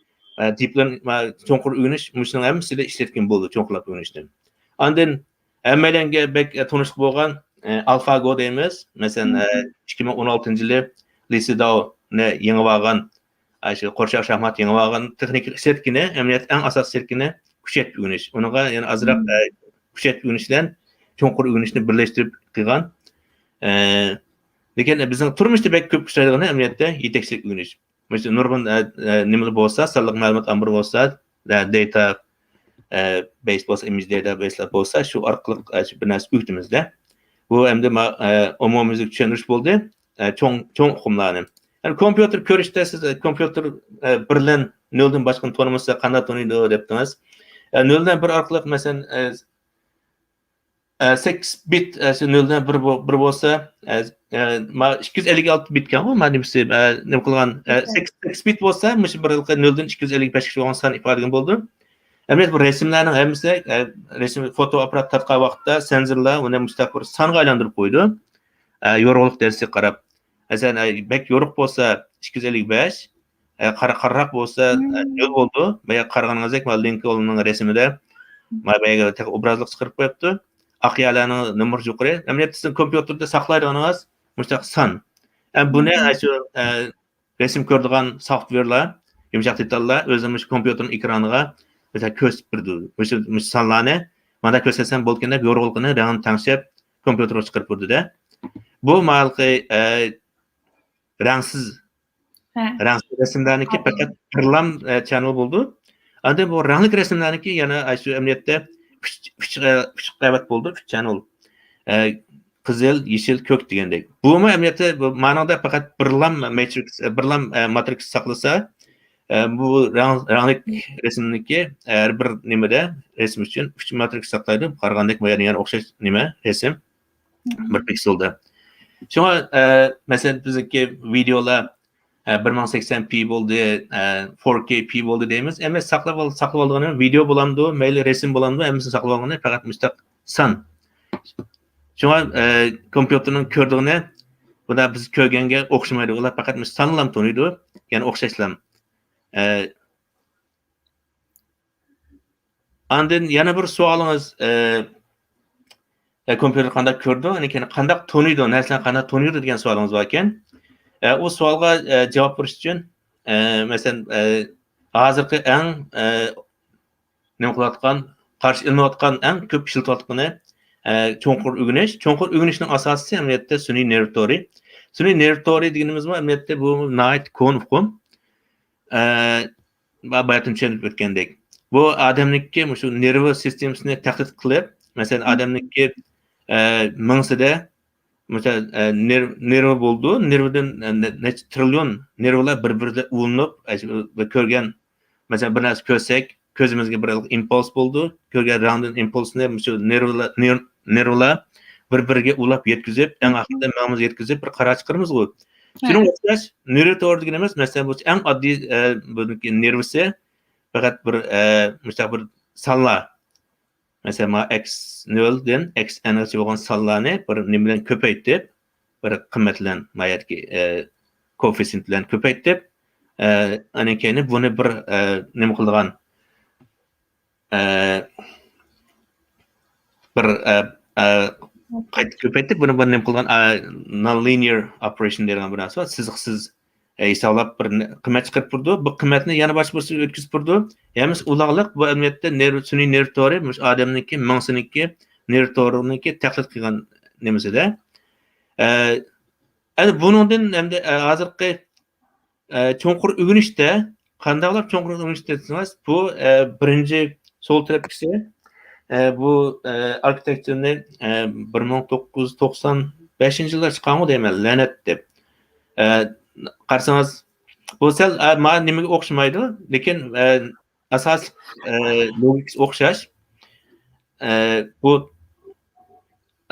ئە، دىپ لېرنىڭ، ما، چوڭقۇر ئۆگىنىش مۇشۇنىڭ ھەممىسىدە ئىشلەتكىلى بولىدۇ، چوڭقۇرلاپ ئۆگىنىشنى. ئاندىن ھەممەيلەنگە بەك، ئە، تونۇشلۇق بولغان، ئە، ئالفا گو دەيمىز. مەسىلەن، ئە، ئىككى مىڭ ئون ئالتىنچى يىلى لى سىداۋنى يېڭىۋالغان، ئە، شۇ قورشاق شاھمات يېڭىۋالغان تېخنىكا ئىشلەتكىنى، ئەمەلىيەتتە ئەڭ ئاساسىي ئىشلەتكىنى كۈچەيتىپ ئۆگىنىش. ئۇنىڭغا يەنە ئازراق، ئە، كۈچەيتىپ ئۆگىنىش بىلەن چوڭقۇر ئۆگىنىشنى بىرلەشتۈرۈپ قىلغان. ئە، لېكىن بىزنىڭ تۇرمۇشتا بەك كۆپ ئۇچرايدىغىنى ئەمەلىيەتتە يېتەكچىلىك ئۆگىنىش. مۇشۇ نۇرغۇن، ئە، ئە، نېمىلەر بولسا، سانلىق مەلۇمات ئامبىرى بولسا، ئە، داتا، ئە، بەيس بولسا، ئىمېج داتا بەيسلەر بولسا، شۇ ئارقىلىق، ئە، شۇ بىر نەرسە ئۆگىتىمىز-دە. بۇ ئەمدى ما-، ئە، ئومۇميۈزلۈك چۈشەندۈرۈش بولدى. ئە، چوڭ، چوڭ ئۇقۇملارنى. يەنى كومپيۇتېر كۆرۈشتە سىز، ئە، كومپيۇتېر، ئە، بىر بىلەن نۆلدىن باشقىنى تونۇمىسا قانداق تونۇيدۇ دەپتىڭىز. ئە، نۆلدىن بىر ئارقىلىق، مەسىلەن، ئە، ئە، سەككىز بىت، ئە، شۇ نۆلدىن بىر بو-، بىر بولسا، ئە، ئە، ما ئىككى يۈز ئەللىك ئالتە بىتكەنغۇ، ما نېمىسى، ئە، نېمە قىلغان، ئە، سەككىز، سەككىز بىت بولسا، مۇشۇ بىر نۆلدىن ئىككى يۈز ئەللىك بەشكىچە بولغان سان ئىپادىلىگەن بولىدۇ. ئەمەلىيەتتە بۇ رەسىملەرنىڭ ھەممىسى، ئە، رەسىم، فوتو ئاپپارات تارتقان ۋاقىتتا سېنزورلار ئۇنى مۇشۇنداق بىر سانغا ئايلاندۇرۇپ قويىدۇ. ئە، يورۇقلۇق دەرىجىسىگە قاراپ. مەسىلەن، ئە، بەك يورۇق بولسا ئىككى يۈز ئەللىك بەش، ئە، قارا-، قارىراق بولسا، ئە، نۆل بولىدۇ. بايا قارىغىنىڭىزدەك، مانا لىنكولننىڭ رەسىمىدە، مانا بايا تېخى ئوبرازلىق چىقىرىپ قويۇپتۇ. ئاق يەرلەرنىڭ نومۇرى يۇقىرى. ئەمەلىيەتتە سىزنىڭ كومپيۇتېردا ساقلايدىغىنىڭىز مۇشۇنداق سان. ئە، بۇنى، ئە، شۇ، ئە، رەسىم كۆرىدىغان سوفتۋېرلار، يۇمشاق دېتاللار ئۆزى مۇشۇ كومپيۇتېرنىڭ ئېكرانىغا مەسىلەن كۆرسىتىپ بېرىدۇ. مۇشۇ، مۇشۇ سانلارنى مانا كۆرسەتسەم بولىدىكەن دەپ يورۇقلۇقىنى رەڭنى تەڭشەپ كومپيۇتېرغا چىقىرىپ بېرىدۇ-دە. بۇ ماۋۇ، ئە، رەڭسىز، رەڭسىز رەسىملەرنىكى پەقەت بىرلام، ئە، چەنل بولىدۇ. ئاندىن بۇ رەڭلىك رەسىملەرنىكى يەنە، ئە، شۇ ئەمەلىيەتتە ئۈچ، ئۈچ، ئە، ئۈچ قەۋەت بولىدۇ، ئۈچ چەنل. ئە، قىزىل، يېشىل، كۆك دېگەندەك. بۇمۇ ئەمەلىيەتتە بۇ مانىڭدا پەقەت بىرلام ماترىكس، ئە، بىرلام، ئە، ماترىكس ساقلىسا، ئە، بۇ رەڭ-، رەڭلىك رەسىمنىڭكى ھەر بىر نېمىدە، رەسىم ئۈچۈن ئۈچ ماترىكس ساقلايدۇ. قارىغاندەك، مانا يەنە ئوخشاش نېمە، رەسىم. بىر پىكسېلدا. شۇڭا، ئە، مەسىلەن، بىزنىڭكى ۋىدېئولار، ئە، بىر مىڭ سەكسەن پى بولدى، ئە، فور كېي پى بولدى دەيمىز. ئەمما ساقلاپ ئال-، ساقلاپ ئالغىنى ۋىدېئو بولامدۇ، مەيلى رەسىم بولامدۇ، ھەممىسىنى ساقلاپ ئالغىنى پەقەت مۇشۇنداق سان. شۇڭا، ئە، كومپيۇتېرنىڭ كۆرىدىغىنى بۇنداق بىز كۆرگەنگە ئوخشىمايدۇ. ئۇلار پەقەت مۇشۇ سانلام تونۇيدۇ، يەنى ئوخشاشلام. ئە، ئاندىن يەنە بىر سوئالىڭىز، ئە، ئە، كومپيۇتېر قانداق كۆرىدۇ، ئاندىن كېيىن قانداق تونۇيدۇ، نەرسىلەرنى قانداق تونۇيدۇ دېگەن سوئالىڭىز بار ئىكەن. ئە، ئۇ سوئالغا، ئە، جاۋاب بېرىش ئۈچۈن، ئە، مەسىلەن، ئە، ھازىرقى ئەڭ، ئە، نېمە قىلىۋاتقان، قارشى ئېلىنىۋاتقان، ئەڭ كۆپ ئىشلىتىۋاتقىنى، ئە، چوڭقۇر ئۆگىنىش. چوڭقۇر ئۆگىنىشنىڭ ئاساسىسى ئەمەلىيەتتە سۈنئىي نېرۋا تورى. سۈنئىي نېرۋا تورى دېگىنىمىزمۇ ئەمەلىيەتتە بۇ ناھايىتى كونا ئۇقۇم. ئە، با-، باياتىن چۈشەندۈرۈپ ئۆتكەندەك. بۇ ئادەمنىڭكى مۇشۇ نېرۋا سىستېمىسىنى تەھلىل قىلىپ، مەسىلەن، ئادەمنىڭكى، ئە، مېڭىسىدە، مەسىلەن، ئە، نېرۋ-، نېرۋا بولىدۇ. نېرۋىدىن، ئە، نە-، نەچچە تىرىليون نېرۋىلار بىر-بىرىدە ئۇلىنىپ، ئە، شۇ، بىر كۆرگەن، مەسىلەن، بىر نەرسە كۆرسەك، كۆزىمىزگە بىر ئىمپۇلس بولىدۇ. كۆرگەن رەڭدىن ئىمپۇلسنى مۇشۇ نېرۋىلار، نېر-، نېرۋىلار بىر-بىرىگە ئۇلاپ يەتكۈزۈپ، ئەڭ ئاخىرىدا مېڭىمىزگە يەتكۈزۈپ، بىر قارار چىقىرىمىزغۇ. شۇنىڭغا ئوخشاش نېرۋا تورى دېگىنىمىز، مەسىلەن، بۇ ئەڭ ئاددىي، ئە، بۇنىڭكى نېرۋىسى پەقەت بىر، ئە، مۇشۇنداق بىر سانلار. مەسىلەن، مانا ئەكس نۆلدىن ئەكس ئېنغىچە بولغان سانلارنى بىر نېمە بىلەن كۆپەيتىپ، بىر قىممەت بىلەن، ما يەردىكى، ئە، كوئېففىتسىيېنت بىلەن كۆپەيتىپ، ئە، ئاندىن كېيىن بۇنى بىر، ئە، نېمە قىلىدىغان، ئە، بىر، ئە، ئە، قايتا كۆپەيتىپ، بۇنى بىر نېمە قىلغان، ئە، non-linear operation دەيدىغان بىر نەرسە بار. سىزىقسىز، ئە، ھېسابلاپ بىر نە-، قىممەت چىقىرىپ بېرىدۇ. بۇ قىممەتنى يەنە باشقا بىرسىگە ئۆتكۈزۈپ بېرىدۇ. ھەممىسى ئۇلاغلىق. بۇ ئەمەلىيەتتە نېرۋا، سۈنئىي نېرۋا تورى، مۇشۇ ئادەمنىڭكى مېڭىسىنىڭكى نېرۋا تورىنىڭكى تەھلىل قىلغان نېمىسىدە. ئە، ئەنە بۇنىڭدىن ئەمدى، ئە، ھازىرقى ئە، چوڭقۇر ئۆگىنىشتە، قانداقلاپ چوڭقۇر ئۆگىنىشتە دېسىڭىز، بۇ، ئە، بىرىنچى سول تەرەپكىسى، ئە، بۇ، ئە، ئارخىتېكتورنى، ئە، بىر مىڭ توققۇز يۈز توقسان بەشىنچى يىللار چىققانغۇ دەيمەن، لەنەت دەپ. ئە، قارىسىڭىز، بۇ سەل، ئە، مانا نېمىگە ئوخشىمايدۇ، لېكىن، ئە، ئاساسلىق، ئە، لوگىكىسى ئوخشاش. ئە، بۇ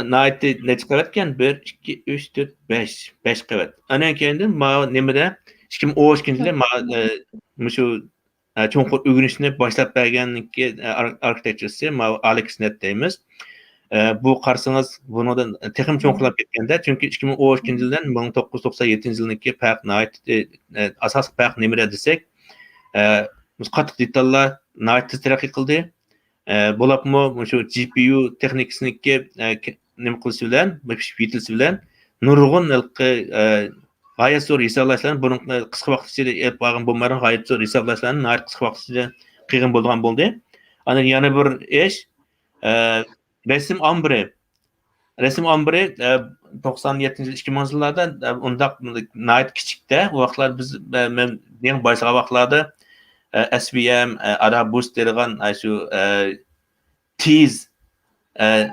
ناھايىتى نەچچە قەۋەتكەن؟ بىر، ئىككى، ئۈچ، تۆت، بەش، بەش قەۋەت. ئاندىن كېيىندىن ماۋۇ نېمىدە، ئىككى مىڭ ئون ئىككىنچى يىلى ماۋۇ، ئە، مۇشۇ، ئە، چوڭقۇر ئۆگىنىشنى باشلاپ بەرگەنكى، ئە، ئار-، ئارخىتېكتورىسى ماۋۇ ئالېكس نەت دەيمىز. ئە، بۇ قارىسىڭىز، بۇنىڭدىن تېخىمۇ چوڭقۇرلاپ كەتكەندە، چۈنكى ئىككى مىڭ ئون ئىككىنچى يىلدىن مىڭ توققۇز يۈز توقسان يەتتىنچى يىلنىڭكى پەرق ناھايىتى، ئە، ئاساسلىق پەرق نېمىدە دېسەك، ئە، قاتتىق دېتاللار ناھايىتى تېز تەرەققىي قىلدى. ئە، بولۇپمۇ مۇشۇ جى پى يۇ تېخنىكىسىنىڭكى، ئە، كە-، نېمە قىلىشى بىلەن، پىشىپ يېتىلىشى بىلەن نۇرغۇن ھېلىقى، ئە، غايەت زور ھېسابلاشلارنى بۇرۇنقى قىسقا ۋاقىت ئىچىدە ئېلىپ بارغىلى بولمايدىغان غايەت زور ھېسابلاشلارنى ناھايىتى قىسقا ۋاقىت ئىچىدە قىلغىلى بولىدىغان بولدى. ئاندىن يەنە بىر ئىش، ئە، رەسىم ئامبىرى. رەسىم ئامبىرى، ئە، توقسان يەتتىنچى يىل، ئىككى مىڭىنچى يىللاردا، ئە، ئۇنداق ناھايىتى كىچىكتە، ئۇ ۋاقىتلار بىز، ئە، مەن يېڭى باشلىغان ۋاقىتلاردا، ئە، ئەس ۋى ئەم، ئە، ئادا بۇست دەيدىغان، ئە، شۇ، ئە، تېز، ئە،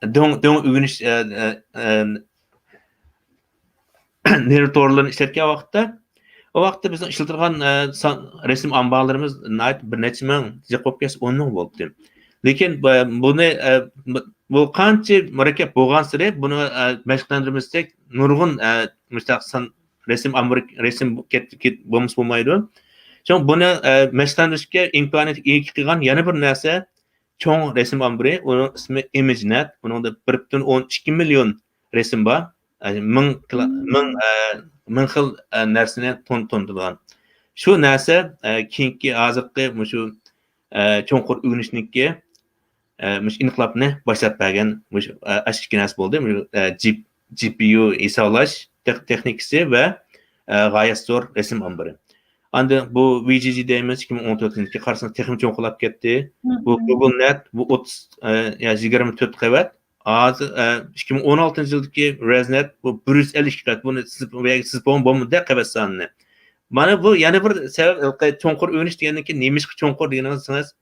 دۆڭ، دۆڭ ئۆگىنىش، ئە، ئە، ئە، نېرۋا تورلىرىنى ئىشلەتكەن ۋاقىتتا، ئۇ ۋاقىتتا بىزنىڭ ئىشلىتىدىغان، ئە، سان، رەسىم ئامبارلىرىمىز ناھايىتى بىر نەچچە مىڭ، جىق بولۇپ كەتسە ئون مىڭ بولدى. لېكىن، ئە، بۇنى، ئە، بۇ، بۇ قانچە مۇرەككەپ بولغانسېرى بۇنى، ئە، مەشىقلەندۈرمىسەك نۇرغۇن، ئە، مۇشۇنداق سان رەسىم ئامبىرى، رەسىم كەت-، كەت-، بولمىسا بولمايدۇ. شۇڭا بۇنى، ئە، مەشىقلەندۈرۈشكە ئىمكانىيەت ئىگە قىلغان يەنە بىر نەرسە، چوڭ رەسىم ئامبىرى، ئۇنىڭ ئىسمى ئىمېجنەت. بۇنىڭدا بىر پۈتۈن ئون ئىككى مىليون رەسىم بار. يەنى مىڭ كىلا-، مىڭ، ئە، مىڭ خىل، ئە، نەرسىنى تون-، تونۇتىدىغان. شۇ نەرسە، ئە، كېيىنكى ھازىرقى مۇشۇ، ئە، چوڭقۇر ئۆگىنىشنىڭكى، ئە، مۇشۇ ئىنقىلابنى باشلاپ بەرگەن مۇشۇ، ئە، ئاشۇ ئىككى نەرسە بولدى. مۇشۇ، ئە، جىپ-، جى پى يۇ ھېسابلاش تېخ-، تېخنىكىسى ۋە، ئە، غايەت زور رەسىم ئامبىرى. ئاندىن بۇ ۋى جى جى دەيمىز، ئىككى مىڭ ئون تۆتىنچى يىلى قارىسىڭىز تېخىمۇ چوڭقۇرلاپ كەتتى. بۇ گۇگل نەت، بۇ ئوتتۇز، ئە، يا يىگىرمە تۆت قەۋەت. ھازىر، ئە، ئىككى مىڭ ئون ئالتىنچى يىلدىكى رەزنەت، بۇ بىر يۈز ئەللىك ئىككى قەۋەت. بۇنى سىز، سىز بولمىدى قەۋەت سانىنى. مانا بۇ يەنە بىر سەۋەب، چوڭقۇر ئۆگىنىش دېگەندىن كېيىن نېمىشقا چوڭقۇر دېگىنىڭىز،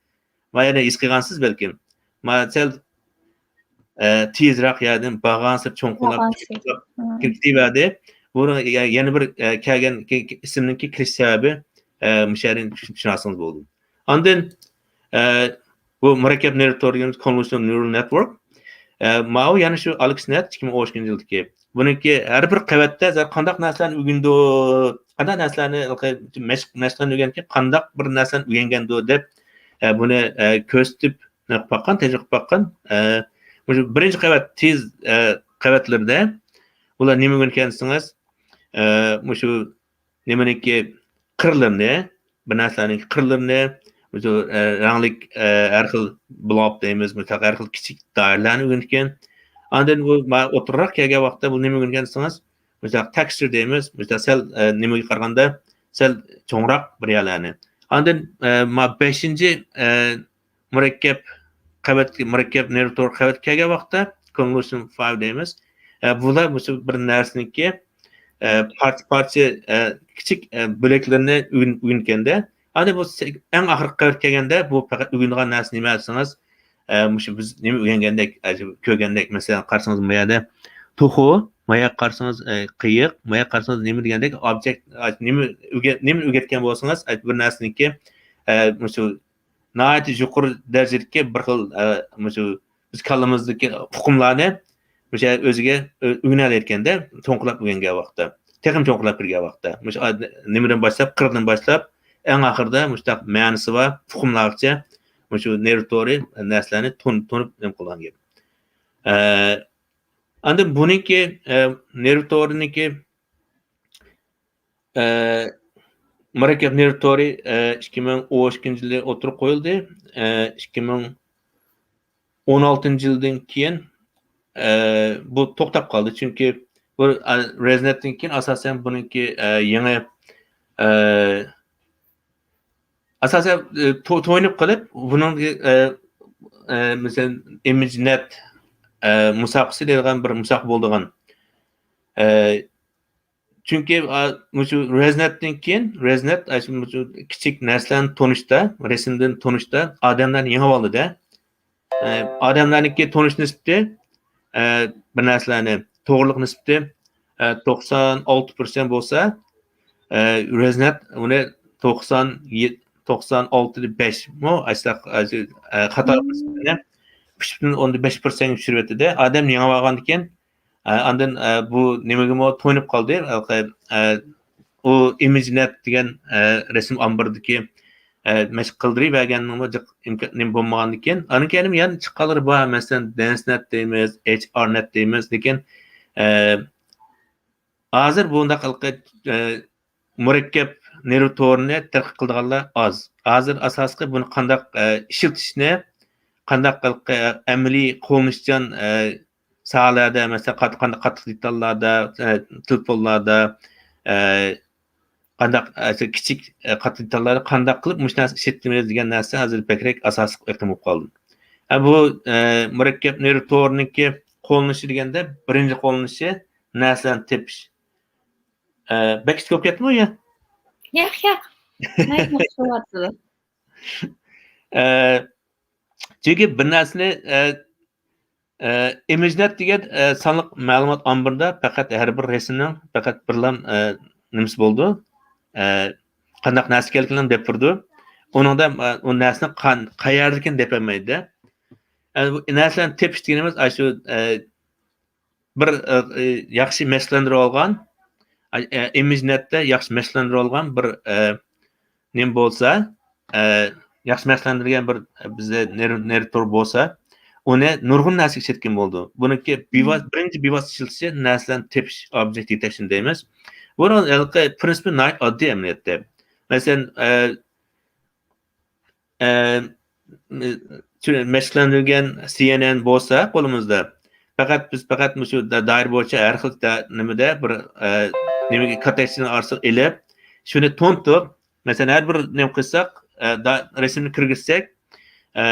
ما يەنە ھېس قىلغانسىز بەلكىم. ما سەل، ئە، تېزرەك يەردىن بارغانسېرى چوڭقۇرلاپ بارغانسېرى. كېتىۋەردى. بۇنىڭ يە-، يەنە بىر، ئە، كەلگەن كى-، كى-، ئىسىمنىڭكى كېلىش سەۋەبى، ئە، مۇشۇ يەردىن چۈشىنىۋالسىڭىز بولدى. ئاندىن، ئە، بۇ مۇرەككەپ نېرۋا تورى دېگىنىمىز convolutional neural network. ئە، ماۋۇ يەنە شۇ ئالېكس نەت ئىككى مىڭ ئون ئىككىنچى يىلدىكى. بۇنىڭكى ھەر بىر قەۋەتتە زادى قانداق نەرسىلەرنى ئۆگىنىدۇ، قانداق نەرسىلەرنى مەشىق، مەشىقلەرنى ئۆگەنگەن، قانداق بىر نەرسىلەرنى ئۆگەنگەندۇ دەپ، ئە، بۇنى، ئە، كۆرسىتىپ، قىلىپ باققان، تەجرىبە قىلىپ باققان. ئە، مۇشۇ بىرىنچى قەۋەت تېز، ئە، قەۋەتلىرىدە ئۇلار نېمە ئۆگەنگەن دېسىڭىز، ئە، مۇشۇ نېمىنىڭكى قىرلىرىنى، بىر نەرسىلەرنىڭ قىرلىرىنى، مۇشۇ، ئە، رەڭلىك، ئە، ھەر خىل بلوب دەيمىز، مۇشۇنداق ھەر خىل كىچىك دائىرىلەرنى ئۆگەنگەن. ئاندىن بۇ ما-، ئوتتۇرىراق كەلگەن ۋاقىتتا بۇ نېمە ئۆگەنگەن دېسىڭىز، مۇشۇنداق تېكىستشۇر دەيمىز، مۇشۇنداق سەل، ئە، نېمىگە قارىغاندا سەل چوڭراق بىر يەرلەرنى. ئاندىن، ئە، ما بەشىنچى، ئە، مۇرەككەپ قەۋەت، مۇرەككەپ نېرۋا تور قەۋەتكە كەلگەن ۋاقىتتا، convolution five دەيمىز. ئە، بۇلار مۇشۇ بىر نەرسىنىڭكى، ئە، پارچە، پارچە، ئە، كىچىك، ئە، بۆلەكلىرىنى ئۆگىن-، ئۆگەنگەندە، ئەنە بۇ سە-، ئەڭ ئاخىرقى قەۋەتكە كەلگەندە، بۇ پەقەت ئۆگىنىدىغان نەرسە نېمە دېسىڭىز، ئە، مۇشۇ بىز نېمە ئۆگەنگەندەك، ئە، كۆرگەندەك، مەسىلەن، قارىسىڭىز، ما يەردە توخۇ، ما يەرگە قارىسىڭىز، ئە، قېيىق، ما يەرگە قارىسىڭىز، نېمە دېگەندەك، ئوبيېكت، ئە، نېمە ئۆگە-، نېمىنى ئۆگەتكەن بولسىڭىز، ئە، بىر نەرسىنىڭكى، ئە، مۇشۇ ناھايىتى يۇقىرى دەرىجىدىكى بىر خىل، ئە، مۇشۇ بىز كاللىمىزدىكى ئۇقۇملارنى مۇشۇ ئۆزىگە ئۆ-، ئۆگىنەلەيدىكەندە، چوڭقۇرلاپ ئۆگەنگەن ۋاقىتتا، تېخىمۇ چوڭقۇرلاپ كىرگەن ۋاقىتتا، مۇشۇ ئاد-، نېمىدىن باشلاپ، قىردىن باشلاپ، ئەڭ ئاخىرىدا مۇشۇنداق مەنىسى بار ئۇقۇملارغىچە مۇشۇ نېرۋا تورى نەرسىلەرنى تون-، تونۇپ نېمە قىلغان گەپ. ئە، ئاندىن بۇنىڭكى، ئە، نېرۋا تورىنىڭكى ئە، مۇرەككەپ نېرۋا تورى، ئە، ئىككى مىڭ ئون ئىككىنچى يىلى ئوتتۇرىغا قويۇلدى. ئە، ئىككى مىڭ ئون ئالتىنچى يىلدىن كېيىن، ئە، بۇ توختاپ قالدى. چۈنكى بۇ، ئە، رەزنەتتىن كېيىن ئاساسەن بۇنىڭكى، ئە، يېڭى، ئە، ئاساسەن، ئە، تو-، تويۇنۇپ قېلىپ، بۇنىڭ، ئە، ئە، مەسىلەن، ئىمېجنەت، ئە، مۇسابىقىسى دەيدىغان بىر مۇسابىقە بولىدىغان. ئە، چۈنكى، ئا، مۇشۇ رەزنەتتىن كېيىن، رەزنەت، ئاشۇ مۇشۇ كىچىك نەرسىلەرنى تونۇشتا، رەسىمدىن تونۇشتا ئادەملەرنى يېڭىۋالدى-دە. ئە، ئادەملەرنىڭكى تونۇش نىسبىتى، ئە، بىر نەرسىلەرنى توغرىلىق نىسبىتى، ئە، توقسان ئالتە پىرسەنت بولسا، ئە، رەزنەت ئۇنى توقسان يەتتە، توقسان ئالتىدە بەش مۇ، ئاشۇنداق، ئە، خاتالىق نىسبىتىنى ئۈچ پۈتۈن ئوندىن بەش پىرسەنتكە چۈشۈرۈۋەتتى-دە. ئادەم يېڭىۋالغاندىكىن، ئە، ئاندىن، ئە، بۇ نېمىگىمۇ تويۇنۇپ قالدى. ئە، ئۇ ئىمېجنەت دېگەن، ئە، رەسىم ئامبىرىدىكى، ئە، مەشىق قىلدۇرۇۋەرگەننىڭمۇ جىق ئىمكا-، نېمە بولمىغاندىكىن، ئاندىن كېيىن يەنە چىققانلىرى بار. مەسىلەن، دەنسنەت دەيمىز، ئېچ ئار نەت دەيمىز. لېكىن، ئە، ھازىر بۇنداق ھېلىقى، ئە، مۇرەككەپ نېرۋا تورىنى تەتقىق قىلىدىغانلار ئاز. ھازىر ئاساسلىقى بۇنى قانداق، ئە، ئىشلىتىشنى، قانداق ھېلىقى ئەمەلىي قوللىنىشچان، ئە، ساھەلەردە، مەسىلەن، قات-، قانداق قاتتىق دېتاللاردا، ئە، تېلېفونلاردا، ئە، قانداق، ئە، كىچىك، ئە، قاتتىق دېتاللاردا قانداق قىلىپ مۇشۇ نەرسە ئىشلىتىمىز دېگەن نەرسە ھازىر بەكرەك ئاساسلىق ئېقىم بولۇپ قالدى. ئە، بۇ، ئە، مۇرەككەپ نېرۋا تورىنىڭكى قوللىنىشى دېگەندە بىرىنچى قوللىنىشى نەرسىلەرنى تېپىش. ئە، بەك كىچىك بولۇپ كەتتىمۇ يا؟ ياق، ياق. ناھايىتى ياخشى بولۇۋاتىدۇ. ئە، چۈنكى بىر نەرسىنى، ئە، ئىمىجنەت دېگەن سانلىق مەلۇمات ئامبىرىدا پەقەت ھەر بىر رەسىمنىڭ پەقەت بىرلا نېمىسى بولىدۇ. قانداق نەرسە ئىكەنلىكىنى دەپ بېرىدۇ. ئۇنىڭدا ئۇ نەرسىنىڭ قان-، قەيەردىكىنى دەپ بەرمەيدۇ. نەرسىلەرنى تېپىش دېگىنىمىز ئاشۇ بىر ياخشى مەشىقلەندۈرۈۋالغان، ئىمىجنەتتە ياخشى مەشىقلەندۈرۈۋالغان بىر نېمە بولسا، ياخشى مەشىقلەندۈرگەن بىر بىزدە نېر-، نېرتور بولسا، ئۇنى نۇرغۇن نەرسىگە ئىشلەتكىلى بولىدۇ. بۇنىڭكى بىۋاسىتە، بىرىنچى بىۋاسىتە ئىشلىتىشى نەرسىلەرنى تېپىش، object detection دەيمىز. بۇنىڭ ھېلىقى پرىنسىپى ناھايىتى ئاددىي ئەمەلىيەتتە. مەسىلەن، ئە، مەشىقلەندۈرگەن سى ئېن ئېن بولسا قولىمىزدا، پەقەت بىز پەقەت مۇشۇ دا-، دائىرە بويىچە ھەر خىل دا-، نېمىدە بىر، ئە، نېمىگە كاتتەكچىنى ئارىسىغا ئېلىپ، شۇنى تونۇتۇپ، مەسىلەن، ھەر بىر نېمە قىلساق، ئە، دا-، رەسىمنى كىرگۈزسەك، ئە،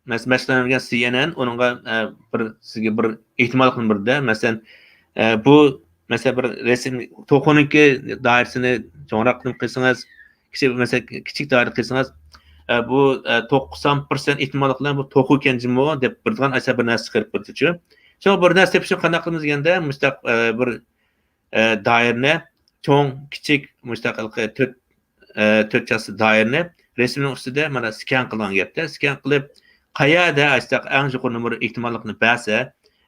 مەس-، مەشىقلەندۈرگەن سى ئېن ئېن ئۇنىڭغا، ئە، بىر سىزگە بىر ئېھتىماللىقنى بېرىدۇ. مەسىلەن، ئە، بۇ، مەسىلەن، بىر رەسىم توخۇنىڭكى دائىرىسىنى چوڭراق قىلسىڭىز، كىچىك، مەسىلەن، كىچىك دائىرە قىلسىڭىز، ئە، بۇ، ئە، توقسان پىرسەنت ئېھتىماللىق بىلەن بۇ توخۇ ئىكەن جۇمۇ دەپ بىرىدىغان ئاشۇ بىر نەرسە چىقىرىپ بېرىدۇ. شۇڭا بىر نەرسە تېپىشنى قانداق قىلىمىز دېگەندە، مۇشۇنداق، ئە، بىر، ئە، دائىرىنى چوڭ، كىچىك، مۇشۇنداق ھېلىقى تۆت، ئە، تۆت چاسا دائىرىنى رەسىمنىڭ ئۈستىدە مانا سكان قىلغان گەپتە. سكان قىلىپ، قەيەردە ئاشۇنداق ئەڭ يۇقىرى نومۇر ئېھتىماللىقنى بەرسە،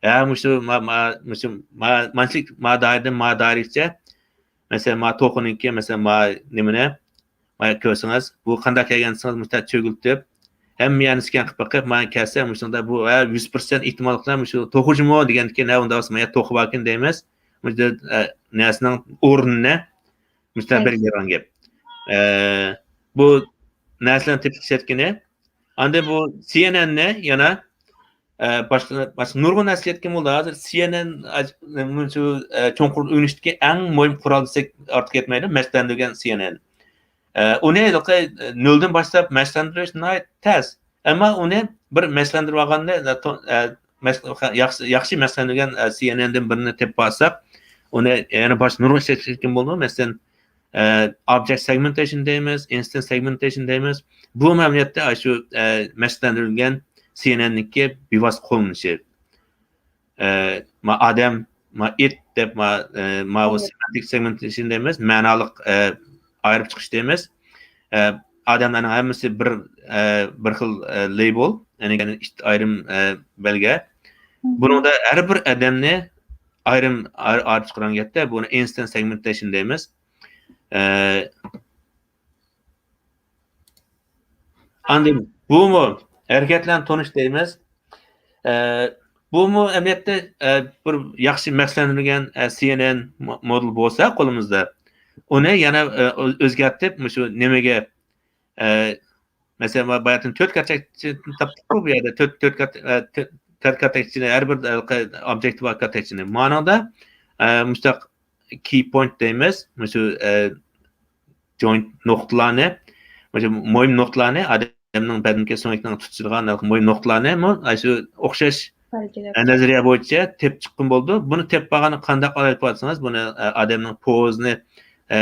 ھە، مۇشۇ ما-، ما-، مۇشۇ ما-، مانچىلىك ما دائىرىدىن ما دائىرىگىچە، مەسىلەن، ما توخۇنىڭكى، مەسىلەن، ما نېمىنى، ما كۆرسىڭىز، بۇ قانداق كەلگەن دېسىڭىز، مۇشۇنداق چۆگۈلتۈپ، ھەممە يەرنى سكان قىلىپ بېقىپ، مانا كەلسە، مۇشۇندا بۇ، ھە، يۈز پىرسەنت ئېھتىماللىق بىلەن مۇشۇ توخۇ جۇمۇ دېگەندىكىن، ھە، ئۇنداق بولسا، ما يەر توخۇ باركەن دەيمىز. مۇشۇ، ئە، نەرسىنىڭ ئورنىنى مۇشۇنداق بەلگىلەيدىغان گەپ. ئە، بۇ نەرسىلەرنى تېپىپ ئىشلەتكىنى. ئاندىن بۇ سى ئېن ئېن نى يەنە ئە، باشقا، باشقا نۇرغۇن نەرسە ئېيتكەن بولدى. ھازىر سى ئېن ئېن ئاج-، مۇشۇ، ئە، چوڭقۇر ئۆگىنىشتىكى ئەڭ مۇھىم قورال دېسەك ئارتۇق كەتمەيدۇ، مەشىقلەندۈرگەن سى ئېن ئېن. ئە، ئۇنى ھېلىقى، ئە، نۆلدىن باشلاپ مەشىقلەندۈرۈش ناھايىتى تەس. ئەمما ئۇنى بىر مەشىقلەندۈرۈۋالغاندا، ئە، تو-، ئە، مەش-، ياخشى، ياخشى مەشىقلەندۈرگەن، ئە، سى ئېن ئېن دىن بىرنى تېپىپ ئالساق، ئۇنى يەنە باشقا نۇرغۇن ئىشلەتكەن بولىدۇ. مەسىلەن، ئە، object segmentation دەيمىز، instance segmentation دەيمىز. بۇ ئەمەلىيەتتە ئاشۇ، ئە، مەشىقلەندۈرۈلگەن سى ئېن ئېن نىڭكى بىۋاسىتە قوللىنىشى. ئە، ما ئادەم، ما it دەپ، ما، ئە، ما بۇ semantic segmentation دەيمىز، مەنالىق، ئە، ئايرىپ چىقىش دەيمىز. ئە، ئادەملەرنىڭ ھەممىسى بىر، ئە، بىر خىل، ئە، label، يەنى it ئايرىم، ئە، بەلگە. بۇنىڭدا ھەر بىر ئادەمنى ئايرىم، ئايرىپ چىقىرغان گەپتە، بۇنى instance segmentation دەيمىز. ئە، ئاندىن بۇمۇ ھەرىكەتلەرنى تونۇش دەيمىز. ئە، بۇمۇ ئەمەلىيەتتە، ئە، بىر ياخشى مەشىقلەندۈرۈلگەن، ئە، سى ئېن ئېن مو-، مودېل بولسا قولىمىزدا، ئۇنى يەنە، ئە، ئۆزگەرتىپ، مۇشۇ نېمىگە، ئە، مەسىلەن، باياتىن تۆت كاتتەكچىنى تاپتۇققۇ بۇ يەردە. تۆت، تۆت كات-، ئە، تۆت، تۆت كاتتەكچىنى، ھەر بىر، ئە، ئوبيېكتى بار كاتتەكچىنى. مانىڭدا، ئە، مۇشۇنداق key point دەيمىز. مۇشۇ، ئە، joint نۇقتىلارنى، مۇشۇ مۇھىم نۇقتىلارنى، ئادەمنىڭ بەدىنىدىكى سۆڭەكنىڭ تۇتىشىدىغان مۇھىم نۇقتىلارنى مۇ-، ئاشۇ ئوخشاش بەلگىلەپ، ئە، نەزەرىيە بويىچە تېپىپ چىققىمۇ بولىدۇ. بۇنى تېپىپ بولغاندا قانداق ئالايىپ دېسىڭىز، بۇنى، ئە، ئادەمنىڭ پوزىنى، ئە،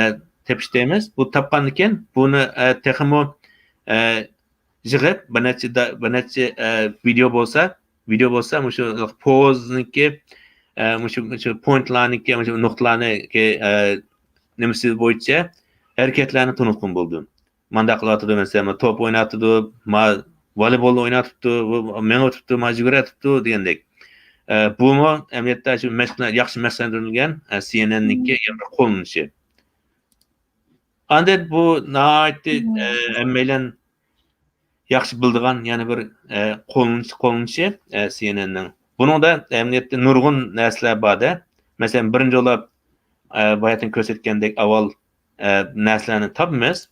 تېپىش دەيمىز. بۇ تاپقاندىن كېيىن بۇنى، ئە، تېخىمۇ، ئە، يىغىپ، بىر نەچچە دا-، بىر نەچچە، ئە، ۋىدېئو بولسا، ۋىدېئو بولسا، مۇشۇ پوزنىڭكى، ئە، مۇشۇ، مۇشۇ پوينتلارنىڭكى، مۇشۇ نۇقتىلارنىڭكى، ئە، نېمىسى بويىچە ھەرىكەتلەرنى تونۇتقىلى بولىدۇ. مانداق قىلىۋاتىدۇ، مەسىلەن، توپ ئويناۋاتىدۇ، ما ۋالىبول ئويناۋاتىپتۇ، مېڭىۋاتىپتۇ، ما يۈگۈرۈۋاتىپتۇ دېگەندەك. ئە، بۇمۇ ئەمەلىيەتتە شۇ مەشىق-، ياخشى مەشىقلەندۈرۈلگەن، ئە، سى ئېن ئېن نىڭكى يەنە بىر قوللىنىشى. ئاندىن بۇ ناھايىتى، ئە، ھەممەيلەن ياخشى بىلىدىغان يەنە بىر، ئە، قوللىنىش، قوللىنىشى، ئە، سى ئېن ئېن نىڭ. بۇنىڭدا ئەمەلىيەتتە نۇرغۇن نەرسىلەر بار-دە. مەسىلەن، بىرىنچى بولۇپ، ئە، باياتىن كۆرسەتكەندەك ئاۋۋال، ئە، نەرسىلەرنى تاپىمىز.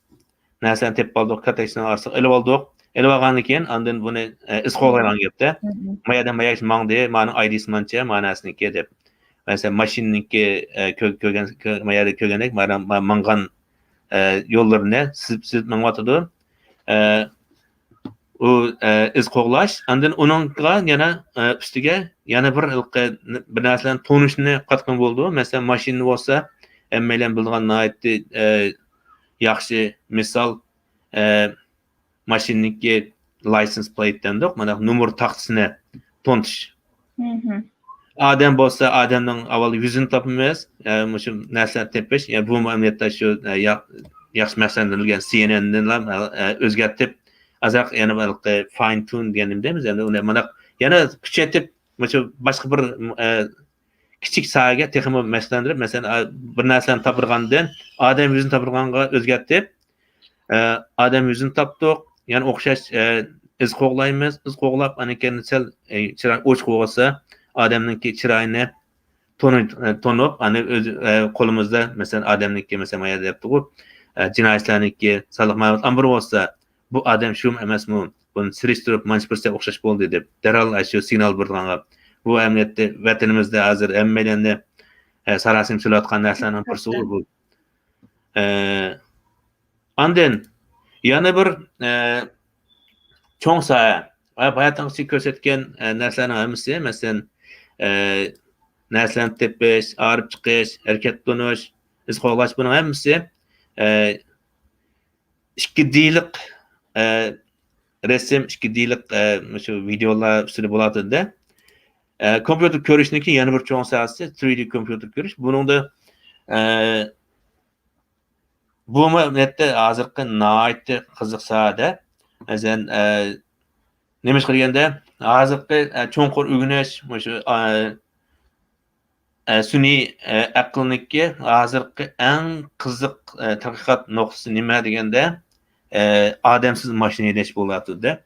نەرسىلەرنى تېپىپ ئالدۇق، كاتتەكچىنىڭ ئارىسىغا ئېلىۋالدۇق. ئېلىۋالغاندىن كېيىن ئاندىن بۇنى، ئە، ئىز قوغلايدىغان گەپتە. ما يەردىن ما يەرگىچە ماڭدى، مانىڭ ئايدىسى مانچە، ما نەرسىنىڭكى دەپ. مەسىلەن، ماشىنىنىڭكى، ئە، كۆ-، كۆرگەن، كۆ-، ما يەردە كۆرگەندەك، ما، ما، ماڭغان، ئە، يوللىرىنى سىزىپ، سىزىپ مېڭىۋاتىدۇ. ئە، ئۇ، ئە، ئىز قوغلاش، ئاندىن ئۇنىڭغا يەنە، ئە، ئۈستىگە يەنە بىر ھېلىقى بىر نەرسىلەرنى تونۇشنى قاتقىلى بولىدۇ. مەسىلەن، ماشىنا بولسا، ھەممەيلەن بىلىدىغان ناھايىتى، ئە، ياخشى مىسال، ئە، ماشىنىنىڭكى لايسېنس پلېيت دەمدۇق، مانا نومۇر تاختىسىنى تونۇتۇش. ئادەم بولسا، ئادەمنىڭ ئاۋۋال يۈزىنى تاپىمىز. ئە، مۇشۇ نەرسىلەرنى تېپىش، يە بۇمۇ ئەمەلىيەتتە شۇ، ئە، يا-، ياخشى مەقسەتلەندۈرۈلگەن سى ئېن ئېندىنلا، ئە، ئۆزگەرتىپ، ئازراق يەنە بۇ fine tune دېگەن نېمە دەيمىز؟ يەنە ئۇنى مانا يەنە كۈچەيتىپ، مۇشۇ باشقا بىر، ئە، كىچىك ساھەگە تېخىمۇ مەشىقلەندۈرۈپ، مەسىلەن، ئا، بىر نەرسىلەرنى تاپىدىغاندىن ئادەم يۈزىنى تاپىدىغانغا ئۆزگەرتىپ، ئە، ئادەم يۈزىنى تاپتۇق، يەنە ئوخشاش، ئە، ئىز قوغلايمىز، ئىز قوغلاپ، ئاندىن كېيىن سەل، ئە، چىراي ئوچۇق بولسا، ئادەمنىڭكى چىرايىنى تونۇ-، ئە، تونۇپ، ئاندىن ئۆز، ئە، قولىمىزدا، مەسىلەن، ئادەمنىڭكى، مەسىلەن، مانا يەردە دەپتىغۇ، ئە، جىنايەتچىلەرنىڭكى سانلىق مەلۇمات ئامبىرى بولسا، بۇ ئادەم شۇمۇ ئەمەسمۇ؟ بۇنى سېلىشتۇرۇپ، مانچە بىرسى ئوخشاش بولدى دەپ، دەرھال ئاشۇ سىگنال بېرىدىغانغا. بۇ ئەمەلىيەتتە ۋەتىنىمىزدە ھازىر ھەممەيلەننى، ئە، ساراسىمە سېلىۋاتقان نەرسىلەرنىڭ بىرسىغۇ بۇ. ئە، ئاندىن يەنە بىر، ئە، چوڭ ساھە. ۋە باياتىنقىسى كۆرسەتكەن، ئە، نەرسىلەرنىڭ ھەممىسى، مەسىلەن، ئە، نەرسىلەرنى تېپىش، ئايرىپ چىقىش، ھەرىكەتلىنىش، ئىز قوغلاش، بۇنىڭ ھەممىسى، ئە، ئىككى دىلىق، ئە، رەسىم، ئىككى دىلىق، ئە، مۇشۇ ۋىدېئولار ئۈستىدە بولاتىدۇ-دە. ئە، كومپيۇتېر كۆرۈشنىڭكى يەنە بىر چوڭ ساھەسى ترىدى كومپيۇتېر كۆرۈش. بۇنىڭدا، ئە، بۇمۇ ئەمەلىيەتتە ھازىرقى ناھايىتى قىزىق ساھەدە. مەسىلەن، ئە، نېمىشقا دېگەندە، ھازىرقى، ئە، چوڭقۇر ئۆگىنىش، مۇشۇ، ئە، ئە، سۈنئىي، ئە، ئەقىلنىڭكى ھازىرقى ئەڭ قىزىق، ئە، تەتقىقات نۇقتىسى نېمە دېگەندە، ئە، ئادەمسىز ماشىنا ھەيدەش بولۇۋاتىدۇ-دە.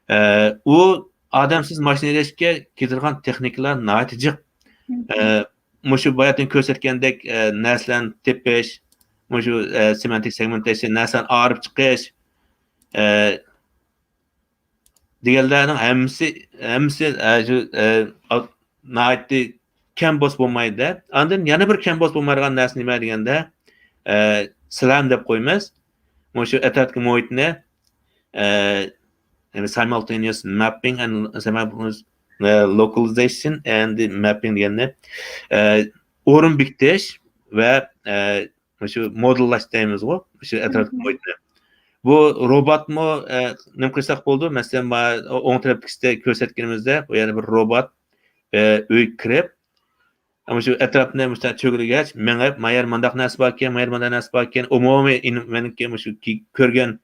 ئە، ئۇ ئادەمسىز ماشىنا ھەيدەشكە كېتىدىغان تېخنىكىلار ناھايىتى جىق. ئە، مۇشۇ باياتىن كۆرسەتكەندەك، ئە، نەرسىلەرنى تېپىش، مۇشۇ، ئە، سېمانتىك سېگمېنتېشن، نەرسىلەرنى ئايرىپ چىقىش، ئە، دېگەنلەرنىڭ ھەممىسى، ھەممىسى، ئە، شۇ، ئە، ئا-، ناھايىتى كەم بولسا بولمايدۇ. ئاندىن يەنە بىر كەم بولسا بولمايدىغان نەرسە نېمە دېگەندە، ئە، سىلەم دەپ قويىمىز. مۇشۇ ئەتراپتىكى مۇھىتنى، ئە، يەنى simultaneous mapping and simultaneous، ئە، localization and mapping دېگەننى، ئە، ئورۇن بېكىتىش ۋە، ئە، مۇشۇ مودېللاش دەيمىزغۇ، مۇشۇ ئەتراپتىكى مۇھىتنى. بۇ روبوتمۇ، ئە، نېمە قىلساق بولىدۇ؟ مەسىلەن، ما-، ئوڭ تەرەپتىكىسىدە كۆرسەتكىنىمىزدە، بۇ يەنە بىر روبوت، ئە، ئۆيگە كىرىپ، مۇشۇ ئەتراپنى مۇشۇنداق چۆگىلىگەچ، مېڭىپ، ما يەر مۇنداق نەرسە باركەن، ما يەر مۇنداق نەرسە باركەن، ئومۇمىي ئىن-، مېنىڭكى مۇشۇ كى-، كۆرگەن،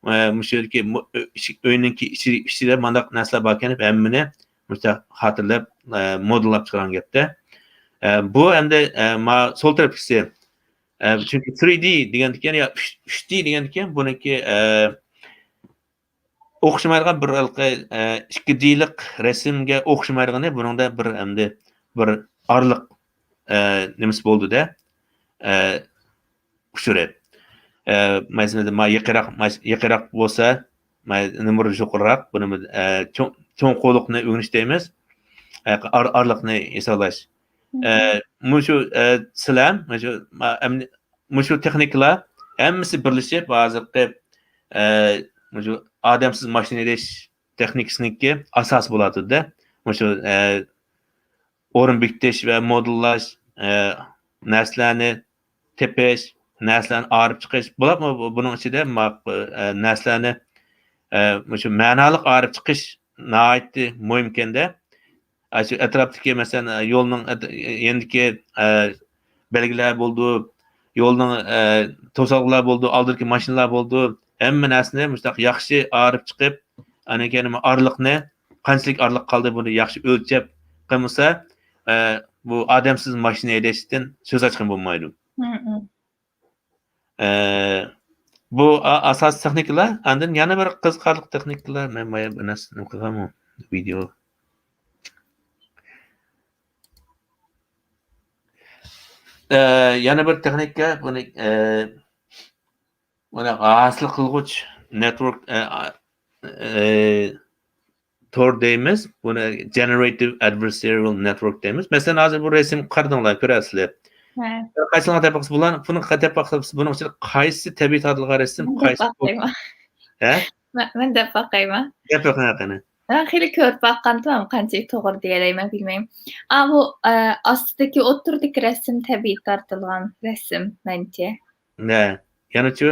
ئە، مۇشۇ يەردىكى مۇ-، ئۆ-، ئىشىك، ئۆينىڭكى ئىچى-، ئىچىدە مۇنداق نەرسىلەر باركەن دەپ ھەممىنى مۇشۇنداق خاتىرىلەپ، ئە، مودېللاپ چىقارغان گەپتە. ئە، بۇ ئەمدى، ئە، ما سول تەرەپكىسى، ئە، چۈنكى ترىدى دېگەندىكىن يا ئۈچ، ئۈچدى دېگەندىكىن بۇنىڭكى، ئە، ئوخشىمايدىغان بىر ھېلىقى، ئە، ئىككى دىلىق رەسىمگە ئوخشىمايدىغىنى بۇنىڭدا بىر ئەمدى بىر ئارىلىق، ئە، نېمىسى بولدى-دە، ئە، ئۇچۇرى. ئە، مەسىلەن، ما يېقىنراق، ما يېقىنراق بولسا، ما نومۇر يۇقىرىراق، بۇنى، ئە، چوڭ، چوڭ قۇرلۇقنى ئۆگىنىش دەيمىز. ئە، ئار-، ئارىلىقنى ھېسابلاش. ئە، مۇشۇ، ئە، سىلەم، مۇشۇ، ما-، ئەمدى مۇشۇ تېخنىكىلار ھەممىسى بىرلىشىپ، ھازىرقى، ئە، مۇشۇ ئادەمسىز ماشىنا ھەيدەش تېخنىكىسىنىڭكى ئاساسى بولاتىدۇ-دە. مۇشۇ، ئە، ئورۇن بېكىتىش ۋە مودېللاش، ئە، نەرسىلەرنى تېپىش، نەرسىلەرنى ئايرىپ چىقىش، بولۇپمۇ بۇ، بۇنىڭ ئىچىدە ما-، ئە، نەرسىلەرنى، ئە، مۇشۇ مەنالىق ئايرىپ چىقىش ناھايىتى مۇھىمكەن-دە. ئە، شۇ ئەتراپتىكى، مەسىلەن، ئە، يولنىڭ ئەت-، يېنىدىكى، ئە، بەلگىلەر بولىدۇ، يولنىڭ، ئە، توسالغۇلار بولىدۇ، ئالدىدىكى ماشىنىلار بولىدۇ، ھەممە نەرسىنى مۇشۇنداق ياخشى ئارىپ چىقىپ، ئاندىن كېيىن ئارىلىقنى، قانچىلىك ئارىلىق قالدى، بۇنى ياخشى ئۆلچەپ قىلمىسا، ئە، بۇ ئادەمسىز ماشىنا ھەيدەشتىن سۆز ئاچقىلى بولمايدۇ. ئە، بۇ ئا-، ئاساسىي تېخنىكىلار. ئاندىن يەنە بىر قىزىقارلىق تېخنىكىلار، مەن مايا بىر نەرسە نېمە قىلغانمۇ؟ ۋىدېئو. ئە، يەنە بىر تېخنىكا، بۇنى، ئە، بۇنى ھاسىل قىلغۇچ نېتۋورك، ئە، ئە، تور دەيمىز، بۇنى generative adversarial network دەيمىز. مەسىلەن، ھازىر بۇ رەسىمگە قارىدىڭلار، كۆرەسىلەر. ھە. قايسىنىڭ تەپەققۇسى بۇلار؟ بۇنىڭ تەپەققۇسى، بۇنىڭ ئىچىدە قايسى تەبىئىي تارتىلغان رەسىم، مەن قايسى دەپ باقايمەن. ھە؟ مەن، مەن دەپ باقايمەن. دەپ بېقىڭ قېنى. مەن خېلى كۆرۈپ باققانتىم، قانچىلىك توغرا دېيەلەيمەن بىلمەيمەن. ئا، بۇ، ئە، ئاستىدىكى، ئوتتۇرىدىكى رەسىم تەبىئىي تارتىلغان رەسىم مەنچە. ھە، يەنىچۇ؟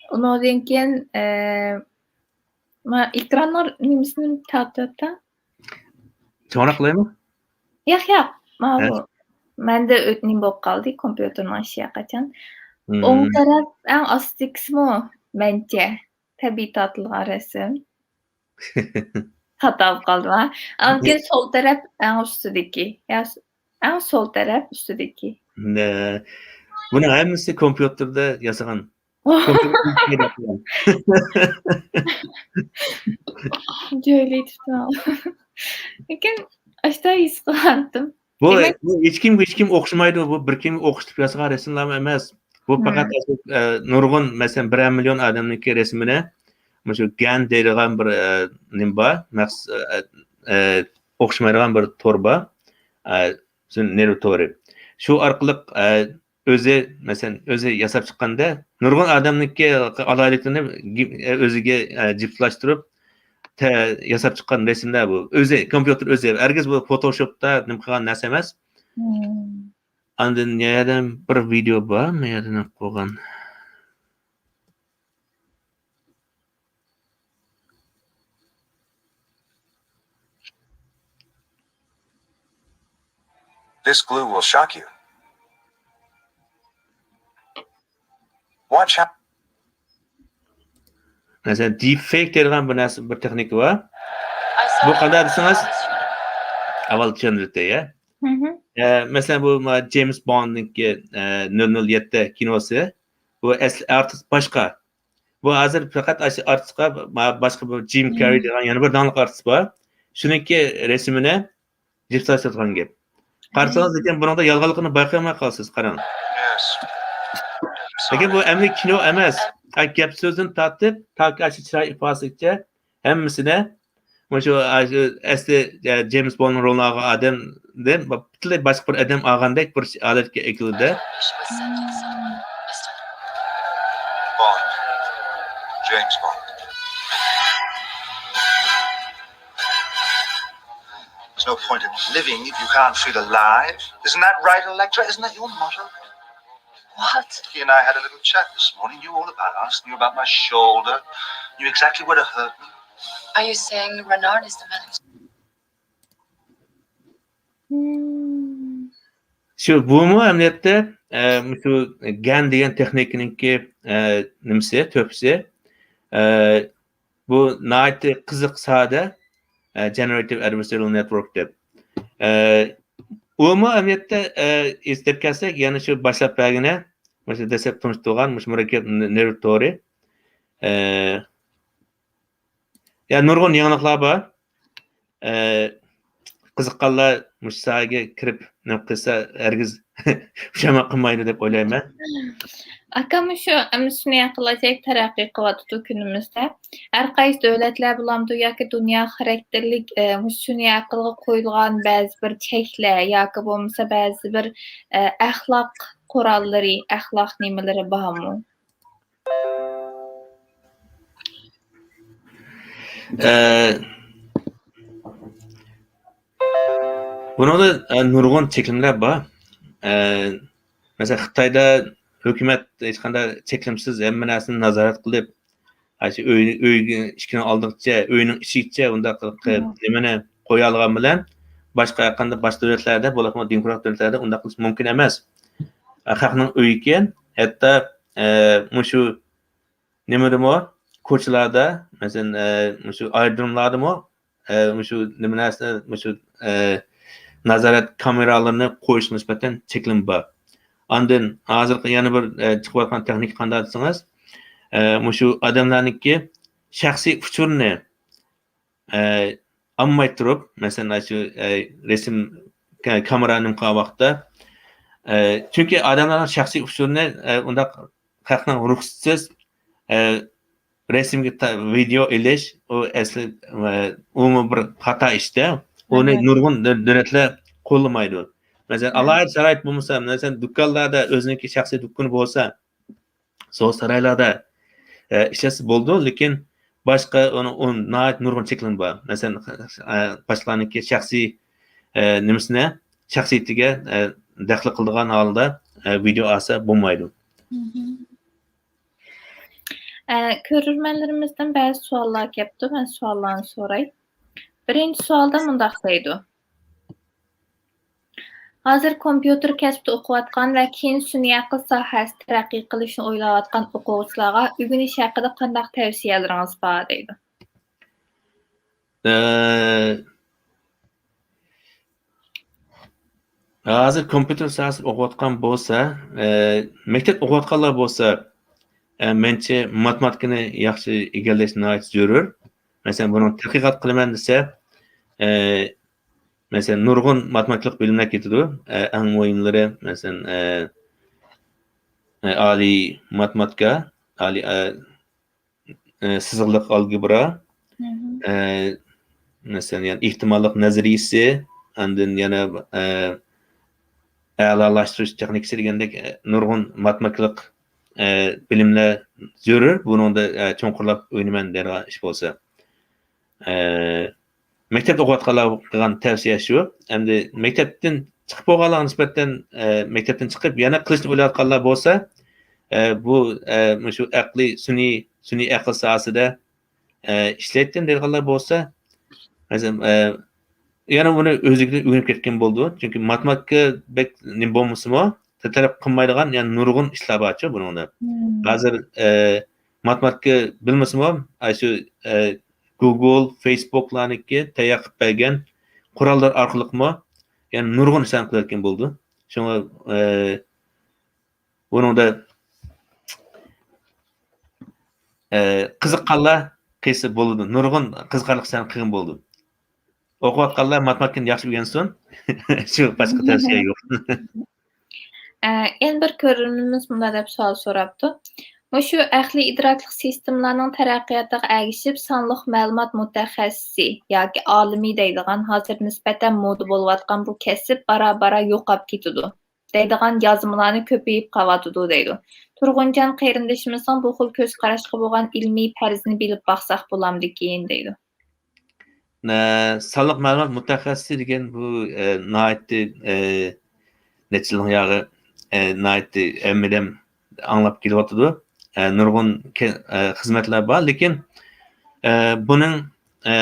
ئۇنىڭدىن كېيىن، ئە، ما، ئېكراننىڭ نېمىسىنى تارتىۋاتىمەن. چوڭراق قىلايمۇ؟ ياق، ياق. ماۋۇ مەندە ئۆ-، نېمە بولۇپ قالدى، كومپيۇتېرنىڭ ئىشى قاچان. ئوڭ تەرەپ ئەڭ ئاستىدىكىسىمۇ مەنچە تەبىئىي تارتىلغان رەسىم. خاتا بولۇپ قالدىم ھا. ئاندىن كېيىن سول تەرەپ ئەڭ ئۈستىدىكى. يا س-، ئەڭ سول تەرەپ ئۈستىدىكى. نە، بۇنىڭ ھەممىسى كومپيۇتېردا ياسىغان. كومپيۇتېردا پەيدا قىلغان. جۆيلۈۋېتىپتىمەن. لېكىن ئاشتا ھېس قىلغانتىم. بۇ، دېمەك، بۇ ھېچكىمگە، ھېچكىم ئوخشىمايدۇ. بۇ بىر كىمگە ئوخشىتىپ ياسىغان رەسىملەرمۇ ئەمەس. بۇ پەقەت، ئە، نۇرغۇن، مەسىلەن، بىرەر مىليون ئادەمنىڭكى رەسىمىنى مۇشۇ گەن دەيدىغان بىر، ئە، نېمە بار، مەخسۇس، ئە، ئە، ئوخشىمايدىغان بىر تور بار. ئە، نېرۋا تورى. شۇ ئارقىلىق، ئە، ئۆزى، مەسىلەن، ئۆزى ياساپ چىققاندا، نۇرغۇن ئادەمنىڭكى ئالاھىدىلىكلىرىنى گىم-، ئۆزىگە، ئە، جىپسلاشتۇرۇپ، تە-، ياساپ چىققان رەسىملەر بۇ. ئۆزى، كومپيۇتېر ئۆزى. ھەرگىز بۇ فوتوشوپتا نېمە قىلغان نەرسە ئەمەس. مم. ئاندىن يەنە بىر ۋىدېئو بار، مەن يادىن قويغان. This glue will shock you. Watch how. مەسىلەن، deepfake دەيدىغان بىر نەرسە، بىر تېخنىكا بار. بۇ قانداق دېسىڭىز، ئاۋۋال چۈشەندۈرۈۋېتەي، يا. مەسىلەن، بۇ ما-، جېيمس بوندنىڭكى، ئە، نۆل نۆل يەتتە كىنوسى. بۇ ئەسلى ئارتىس باشقا. بۇ ھازىر پەقەت ئاشۇ ئارتىسقا ما-، باشقا بىر جىم كاررى دېگەن يەنە بىر داڭلىق ئارتىس بار. شۇنىڭكى رەسىمىنى جىپسلاشتۇرغان گەپ. قارىسىڭىز، لېكىن بۇنىڭدا يالغانلىقىنى بايقىيالماي قالىسىز، قاراڭ. لېكىن بۇ ئەمدى كىنو ئەمەس. ئا، گەپ سۆزدىن تارتىپ، تاكى ئاشۇ چىراي ئىپادىسىگىچە ھەممىسىنى مۇشۇ، ئاشۇ ئەسلى، ئە، جېيمس بوندنىڭ رولىنى ئالغان ئادەمدىن پۈتۈنلەي باشقا بىر ئادەم ئالغاندەك بىر ھالەتكە ئەكېلىدۇ. Bond. James Bond. There's no point in living if you can't feel alive. Isn't that right, Electra? Isn't that your motto? What? He and I had a little chat this morning. Knew all about us. Knew about my shoulder. Knew exactly where to hurt me. Are you saying Renard is the man who's Hmm. شۇ، بۇمۇ ئەمەلىيەتتە، ئە، مۇشۇ گەن دېگەن تېخنىكىنىڭكى، ئە، نېمىسى، تۆھپىسى. ئە، بۇ ناھايىتى قىزىق سادە، ئە، Generative Adversarial Network دەپ. ئە، ئۇمۇ ئەمەلىيەتتە، ئە، ئېسىتىپ كەلسەك، يەنە شۇ باشلاپ بەرگىنى، مۇشۇ دەسلەپ تونۇشتۇرغان مۇشۇ مۇرەككەپ نېرۋا تورى. ئە، يا، نۇرغۇن يېڭىلىقلار بار. ئە، قىزىققانلار مۇشۇ ساھەگە كىرىپ نېمە قىلسا، ھەرگىز پۇشايمان قىلمايدۇ دەپ ئويلايمەن. ئاكا، مۇشۇ ئەمدى سۈنئىي ئەقىل ئاجايىپ تەرەققىي قىلىۋاتىدۇ كۈنىمىزدە. ھەر قايسى دۆلەتلەر بولامدۇ ياكى دۇنيا خاراكتېرلىك، ئە، مۇشۇ سۈنئىي ئەقىلگە قويۇلغان بەزى بىر چەكلەر ياكى بولمىسا بەزى بىر، ئە، ئەخلاق قوراللىرى، ئەخلاق نېمىلىرى بارمۇ؟ ئە، بۇنىڭدا، ئە، نۇرغۇن چەكلىمىلەر بار. ئە، مەسىلەن، خىتايدا ھۆكۈمەت ھېچقانداق چەكلىمىسىز ھەممە نەرسىنى نازارەت قىلىپ، ئاشۇ ئۆي، ئۆيگە ئىشىكنى ئالدىغىچە، ئۆينىڭ ئىچىگىچە ئۇنداق قىلىپ نېمىنى قويالىغان بىلەن، باشقا ھەرقانداق باشقا دۆلەتلەردە، بولۇپمۇ دېموكرات دۆلەتلەردە ئۇنداق قىلىش مۇمكىن ئەمەس. خەقنىڭ ئۆيىكەن، ھەتتا، ئە، مۇشۇ نېمىدىمۇ، كوچىلاردا، مەسىلەن، ئە، مۇشۇ ئايرودروملاردىمۇ، ئە، مۇشۇ نېمە نەرسە، مۇشۇ، ئە، نازارەت كامېرالىرىنى قويۇشقا نىسبەتەن چەكلىمە بار. ئاندىن ھازىرقى يەنە بىر، ئە، چىقىۋاتقان تېخنىكا قانداق دېسىڭىز، ئە، مۇشۇ ئادەملەرنىڭكى شەخسىي ئۇچۇرىنى، ئە، ئالماي تۇرۇپ، مەسىلەن، شۇ، ئە، رەسىم كا-، كامېرا نېمە قىلغان ۋاقىتتا، ئە، چۈنكى ئادەملەرنىڭ شەخسىي ئۇچۇرىنى، ئە، ئۇنداق خەقنىڭ رۇخسىتىسىز، ئە، رەسىمگە تا-، ۋىدېئو ئېلىش، ئۇ ئەسلى، ئە، ئۇمۇ بىر خاتا ئىشتا. ئۇنى نۇرغۇن دۆ-، دۆلەتلەر قوللىمايدۇ. مەسىلەن، ئالاھىدە شارائىت بولمىسا، مەسىلەن، دۇكانلاردا ئۆزىنىڭكى شەخسىي دۇكىنى بولسا، سودا سارايلاردا، ئە، ئىشلەتسە بولىدۇ، لېكىن باشقا ئۇنىڭ، ئۇنىڭ ناھايىتى نۇرغۇن چەكلىمە بار. مەسىلەن، ئە، باشقىلارنىڭكى شەخسىي، ئە، نېمىسىنى، شەخسىيىتىگە، ئە، دەخلى قىلىدىغان ھالدا، ئە، ۋىدېئو ئالسا بولمايدۇ. ئە، كۆرۈرمەنلىرىمىزدىن بەزى سوئاللار كەپتۇ، مەن سوئاللارنى سوراي. بىرىنچى سوئالدا مۇنداق دەيدۇ. ھازىر كومپيۇتېر كەسپىدە ئوقۇۋاتقان ۋە كېيىن سۈنئىي ئەقىل ساھەسىدە تەرەققىي قىلىشنى ئويلاۋاتقان ئوقۇغۇچىلارغا ئۆگىنىش ھەققىدە قانداق تەۋسىيەلىرىڭىز بار؟ دەيدۇ. ئە، ھازىر كومپيۇتېر ساھەسىدە ئوقۇۋاتقان بولسا، ئە، مەكتەپ ئوقۇۋاتقانلار بولسا، ئە، مەنچە ماتېماتىكىنى ياخشى ئىگىلەش ناھايىتى زۆرۈر. مەسىلەن، بۇنىڭ تەتقىقات قىلىمەن دېسە، ئە، مەسىلەن، نۇرغۇن ماتېماتىكىلىق بىلىملەر كېتىدۇ. ئە، ئەڭ مۇھىملىرى، مەسىلەن، ئە، ئە، ئالىي ماتېماتىكا، ئالىي، ئە، ئە، سىزىقلىق ئالگېبرا، مھم. ئە، مەسىلەن، يەنە ئېھتىماللىق نەزەرىيىسى، ئاندىن يەنە، ئە، ئەلالاشتۇرۇش تېخنىكىسى دېگەندەك، ئە، نۇرغۇن ماتېماتىكىلىق، ئە، بىلىملەر زۆرۈر. بۇنىڭدا، ئە، چوڭقۇرلاپ ئۆگىنىمەن دەيدىغان ئىش بولسا. ئە، مەكتەپتە ئوقۇۋاتقانلارغا قىلغان تەۋسىيە شۇ. ئەمدى مەكتەپتىن چىقىپ بولغانلارغا نىسبەتەن، ئە، مەكتەپتىن چىقىپ يەنە قىلىشنى ئويلاۋاتقانلار بولسا، ئە، بۇ، ئە، مۇشۇ ئەقلىي، سۈنئىي، سۈنئىي ئەقىل ساھەسىدە، ئە، ئىشلەيتتىم دەيدىغانلار بولسا، مەسىلەن، ئە، يەنە ئۇنى ئۆزلۈكىدىن ئۆگىنىپ كەتكەن بولىدۇ. چۈنكى ماتېماتىكا بەك نېمە بولمىسىمۇ، تەرەپ قىلمايدىغان يەنە نۇرغۇن ئىشلار بارچۇ بۇنىڭدا. مم. ھازىر، ئە، ماتېماتىكا بىلمىسىمۇ، ئاشۇ، ئە، گۇگل، فېيسبۇكلارنىڭكى تەييار قىلىپ بەرگەن قوراللار ئارقىلىقمۇ يەنە نۇرغۇن ئىشلارنى قىلىۋەتكەن بولىدۇ. شۇڭا، ئە، بۇنىڭدا، ئە، قىزىققانلار قىلسا بولىدۇ. نۇرغۇن قىزىقارلىق ئىشلارنى قىلغىلى بولىدۇ. ئوقۇۋاتقانلار ماتېماتىكىنى ياخشى ئۆگەنسۇن. شۇ، باشقا تەۋسىيە يوق. ئە، يەنە بىر كۆرۈرمىنىمىز مۇنداق دەپ سوئال سوراپتۇ. مۇشۇ ئەقلىي ئىدراكلىق سىستېمىلارنىڭ تەرەققىياتىغا ئەگىشىپ، سانلىق مەلۇمات مۇتەخەسسىسى ياكى ئالىمى دەيدىغان ھازىر نىسبەتەن مودا بولۇۋاتقان بۇ كەسىپ بارا-بارا يوقاپ كېتىدۇ دەيدىغان يازمىلارنى كۆپىيىپ قاۋاتىدۇ دەيدۇ. تۇرغۇنجان قېرىندىشىمىزنىڭ بۇ خىل كۆز قاراشقا بولغان ئىلمىي پەرىزىنى بىلىپ باقساق بولامدىكىن دەيدۇ. ئە، سانلىق مەلۇمات مۇتەخەسسىسى دېگەن بۇ، ئە، ناھايىتى، ئە، نەچچە يىلنىڭ ياغى، ئە، ناھايىتى ھەممىدەم ئاڭلاپ كېلىۋاتىدۇ. ئە، نۇرغۇن كە-، ئە، خىزمەتلەر بار، لېكىن، ئە، بۇنىڭ، ئە،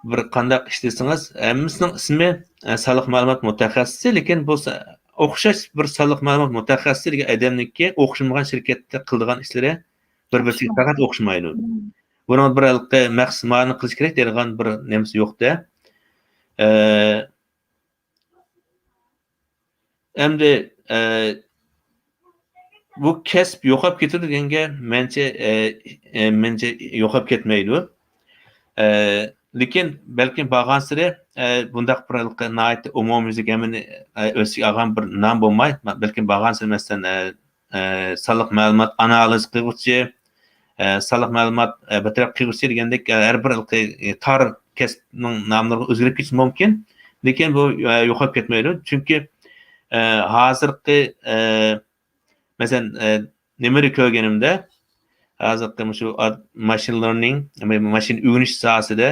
بىر قانداق ئىش دېسىڭىز، ھەممىسىنىڭ ئىسمى، ئە، سانلىق مەلۇمات مۇتەخەسسىسى، لېكىن بۇ سا-، ئوخشاش بىر سانلىق مەلۇمات مۇتەخەسسىسى دېگەن ئادەمنىڭكى ئوخشىمىغان شىركەتتە قىلىدىغان ئىشلىرى بىر-بىرسىگە ئوخشىمايدۇ. پەقەت ئوخشىمايدۇ. مم. بۇنىڭ بىر ھېلىقى مەخسۇس مانا قىلىش كېرەك دەيدىغان بىر نېمىسى يوق-دە. ئە، ئەمدى، ئە، بۇ كەسىپ يوقاپ كېتىدۇ دېگەنگە مەنچە، ئە، ئە، مەنچە يوقاپ كەتمەيدۇ. ئە، لېكىن بەلكىم بارغانسېرى، ئە، بۇنداق بىر ھېلىقى ناھايىتى ئومۇميۈزلۈك ھەممىنى، ئە، ئۆز ئىچىگە ئالغان بىر نام بولماي، بەلكىم بارغانسېرى مەسىلەن، ئە، ئە، سانلىق مەلۇمات ئانالىز قىلغۇچى، ئە، سانلىق مەلۇمات، ئە، بىر تەرەپ قىلغۇچى دېگەندەك، ئە، ھەر بىر ھېلىقى، ئە، تار كەسىپنىڭ ناملىرىغا ئۆزگىرىپ كېتىشى مۇمكىن. لېكىن بۇ، ئە، يوقاپ كەتمەيدۇ. چۈنكى، ئە، ھازىرقى، ئە، مەسىلەن، ئە، نېمىدە كۆرگىنىمدە، ھازىرقى مۇشۇ ئاد-، ماشىن لېرنىڭ، ماشىنا ئۆگىنىش ساھەسىدە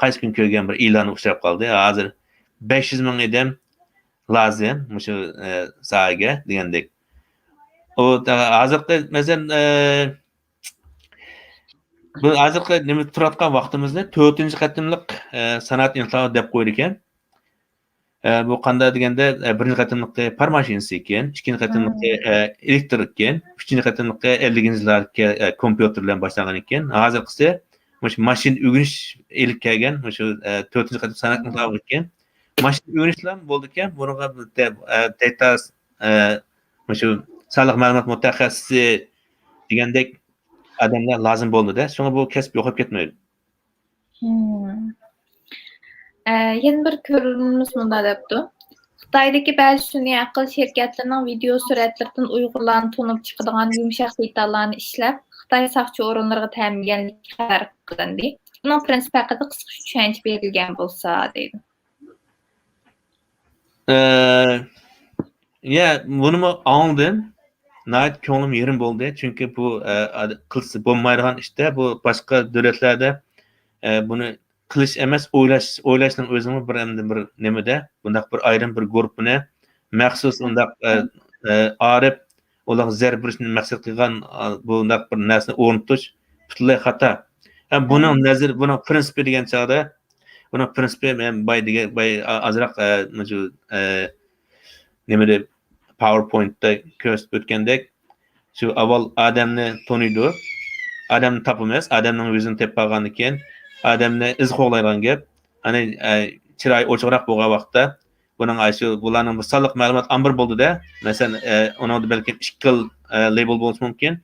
قايسى كۈن كۆرگەن بىر ئېلانغا ئۇچراپ قالدى. ھازىر بەش يۈز مىڭ ئادەم لازىم مۇشۇ، ئە، ساھەگە دېگەندەك. ئۇ، ھازىرقى، مەسىلەن، ئە، بۇ ھازىرقى نېمە تۇرۇۋاتقان ۋاقتىمىزنى تۆتىنچى قېتىملىق، ئە، سانائەت ئىنقىلابى دەپ قويىدىكەن. ئە، بۇ قانداق دېگەندە، ئە، بىرىنچى قېتىملىقى پار ماشىنىسى ئىكەن، ئىككىنچى قېتىملىقى، مم. ئە، ئېلېكتر ئىكەن، ئۈچىنچى قېتىملىقى ئەللىكىنچى يىللاردا، ئە، كومپيۇتېر بىلەن باشلانغان ئىكەن. ھازىرقىسى مۇشۇ ماشىنا ئۆگىنىش ئېلىپ كەلگەن، مۇشۇ، ئە، تۆتىنچى قېتىم سانائەت ئىنقىلابى ئىكەن. ماشىنا ئۆگىنىشلەرمۇ بولىدىكەن، بۇنىڭغا بىر دە-، ئە، داتا، ئە، مۇشۇ سانلىق مەلۇمات مۇتەخەسسىسى دېگەندەك ئادەملەر لازىم بولىدۇ-دە. شۇڭا بۇ كەسىپ يوقاپ كەتمەيدۇ. مم. ئە، يەنە بىر كۆرۈرمىنىمىز مۇنداق دەپتۇ. خىتايدىكى بەزى سۈنئىي ئەقىل شىركەتلىرىنىڭ ۋىدېئو سۈرەتلىرىدىن ئۇيغۇرلارنى تونۇپ چىقىدىغان يۇمشاق دېتاللارنى ئىشلەپ، خىتاي ساقچى ئورۇنلىرىغا تەمىنلىگەنلىكى خەۋەر قىلىندى. بۇنىڭ پىرىنسىپ ھەققىدە قىسقىچە چۈشەنچە بېرىلگەن بولسا، دەيدۇ. ئە، يە، بۇنىمۇ ئاڭلىدىم. ناھايىتى كۆڭلۈم يېرىم بولدى. چۈنكى بۇ، ئە، قىلسا بولمايدىغان ئىشتا، بۇ باشقا دۆلەتلەردە، ئە، بۇنى قىلىش ئەمەس، ئويلاش، ئويلاشنىڭ ئۆزىمۇ بىر، ئەمدى بىر نېمىدە، بۇنداق بىر ئايرىم بىر گۇرۇپپىنى مەخسۇس ئۇنداق، ئە، ئە، ئارىپ، ئۇلارغا زەربە بېرىشنى مەقسەت قىلغان، ئا، بۇنداق بىر نەرسىنى ئورنىتىش پۈتۈنلەي خاتا. ھەم بۇنىڭ نەزىرى، بۇنىڭ پىرىنسىپى دېگەن چاغدا، بۇنىڭ پرىنسىپى مەن باي دېگەن، باي ئا-، ئازراق، ئە، مۇشۇ، ئە، نېمىدە، پاۋېرپوينتتا كۆرسىتىپ ئۆتكەندەك، شۇ ئاۋۋال ئادەمنى تونۇيدۇ. ئادەمنى تاپىمىز. ئادەمنىڭ يۈزىنى تېپىپ بولغاندىن كېيىن، ئادەمنى ئىز قوغلايدىغان گەپ. ئەنە، ئە، چىرايى ئوچۇقراق بولغان ۋاقىتتا، بۇنىڭ ئاشۇ، بۇلارنىڭ بىر سانلىق مەلۇمات ئامبىرى بولدى-دە. مەسىلەن، ئە، ئۇنىڭدا بەلكىم ئىككى خىل، ئە، لېبېل بولۇشى مۇمكىن.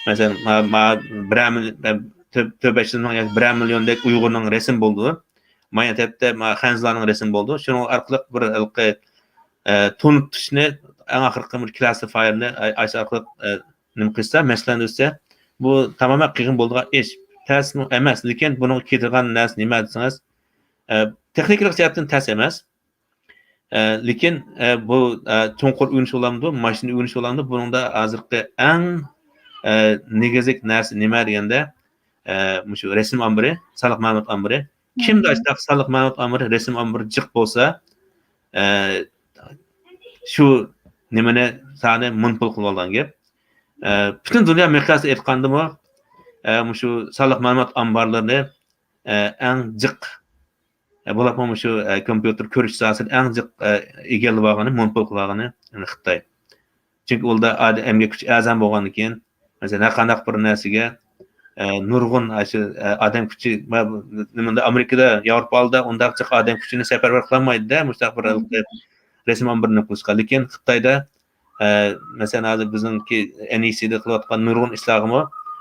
مەسىلەن، ما-، ما-، بىرەر مىل-، ئە، تۆ-، تۆت بەش يۈز مىڭ ياكى بىرەر مىليوندەك ئۇيغۇرنىڭ رەسىمى بولىدۇ. مايا تەپتە، ما-، خەنزۇلارنىڭ رەسىمى بولىدۇ. شۇنىڭ ئارقىلىق بىر ھېلىقى، ئە، تونۇتۇشنى، ئەڭ ئاخىرقى بىر كلاسسىفايېرنى، ئە، ئاشۇ ئارقىلىق، ئە، نېمە قىلسا، مەشىقلەندۈرسە، بۇ تامامەن قىيىن بولىدىغان ئىش. تەسمۇ ئەمەس، لېكىن بۇنىڭغا كېتىدىغان نەرسە نېمە دېسىڭىز، ئە، تېخنىكىلىق جەھەتتىن تەس ئەمەس. ئە، لېكىن، ئە، بۇ، ئە، چوڭقۇر ئۆگىنىش بولامدۇ، ماشىنا ئۆگىنىش بولامدۇ، بۇنىڭدا ھازىرقى ئەڭ، ئە، نېگىزلىك نەرسە نېمە دېگەندە، ئە، مۇشۇ رەسىم ئامبىرى، سانلىق مەلۇمات ئامبىرى. كىمدە ئاشۇنداق سانلىق مەلۇمات ئامبىرى، رەسىم ئامبىرى جىق بولسا، ئە، شۇ نېمىنى، سانى مونوپول قىلىۋالغان گەپ. ئە، پۈتۈن دۇنيا مىقياسىدا ئېيتقاندىمۇ، ئە، مۇشۇ سانلىق مەلۇمات ئامبارلىرىنى، ئە، ئەڭ جىق، ئە، بولۇپمۇ مۇشۇ، ئە، كومپيۇتېر كۆرۈش ساھەسىدە ئەڭ جىق، ئە، ئىگىلىۋالغىنى، مونوپول قىلىۋالغىنى، يەنى خىتاي. چۈنكى ئۇلاردا ئاد-، ئەمگەك كۈچى ئەرزان بولغاندىن كېيىن، مەسىلەن، ھەر قانداق بىر نەرسىگە، ئە، نۇرغۇن ئاشۇ، ئە، ئادەم كۈچى، مە-، نېمىدە، ئامېرىكىدا، ياۋروپادا ئۇنداق جىق ئادەم كۈچىنى سەپەرۋەر قىلالمايدۇ-دە، مۇشۇنداق بىر رەسىم ئامبىرىنى قىلىشقا. لېكىن خىتايدا، ئە، مەسىلەن، ھازىر بىزنىڭكى ئېن ئى سىدا قىلىۋاتقان نۇرغۇن ئىشلارغىمۇ،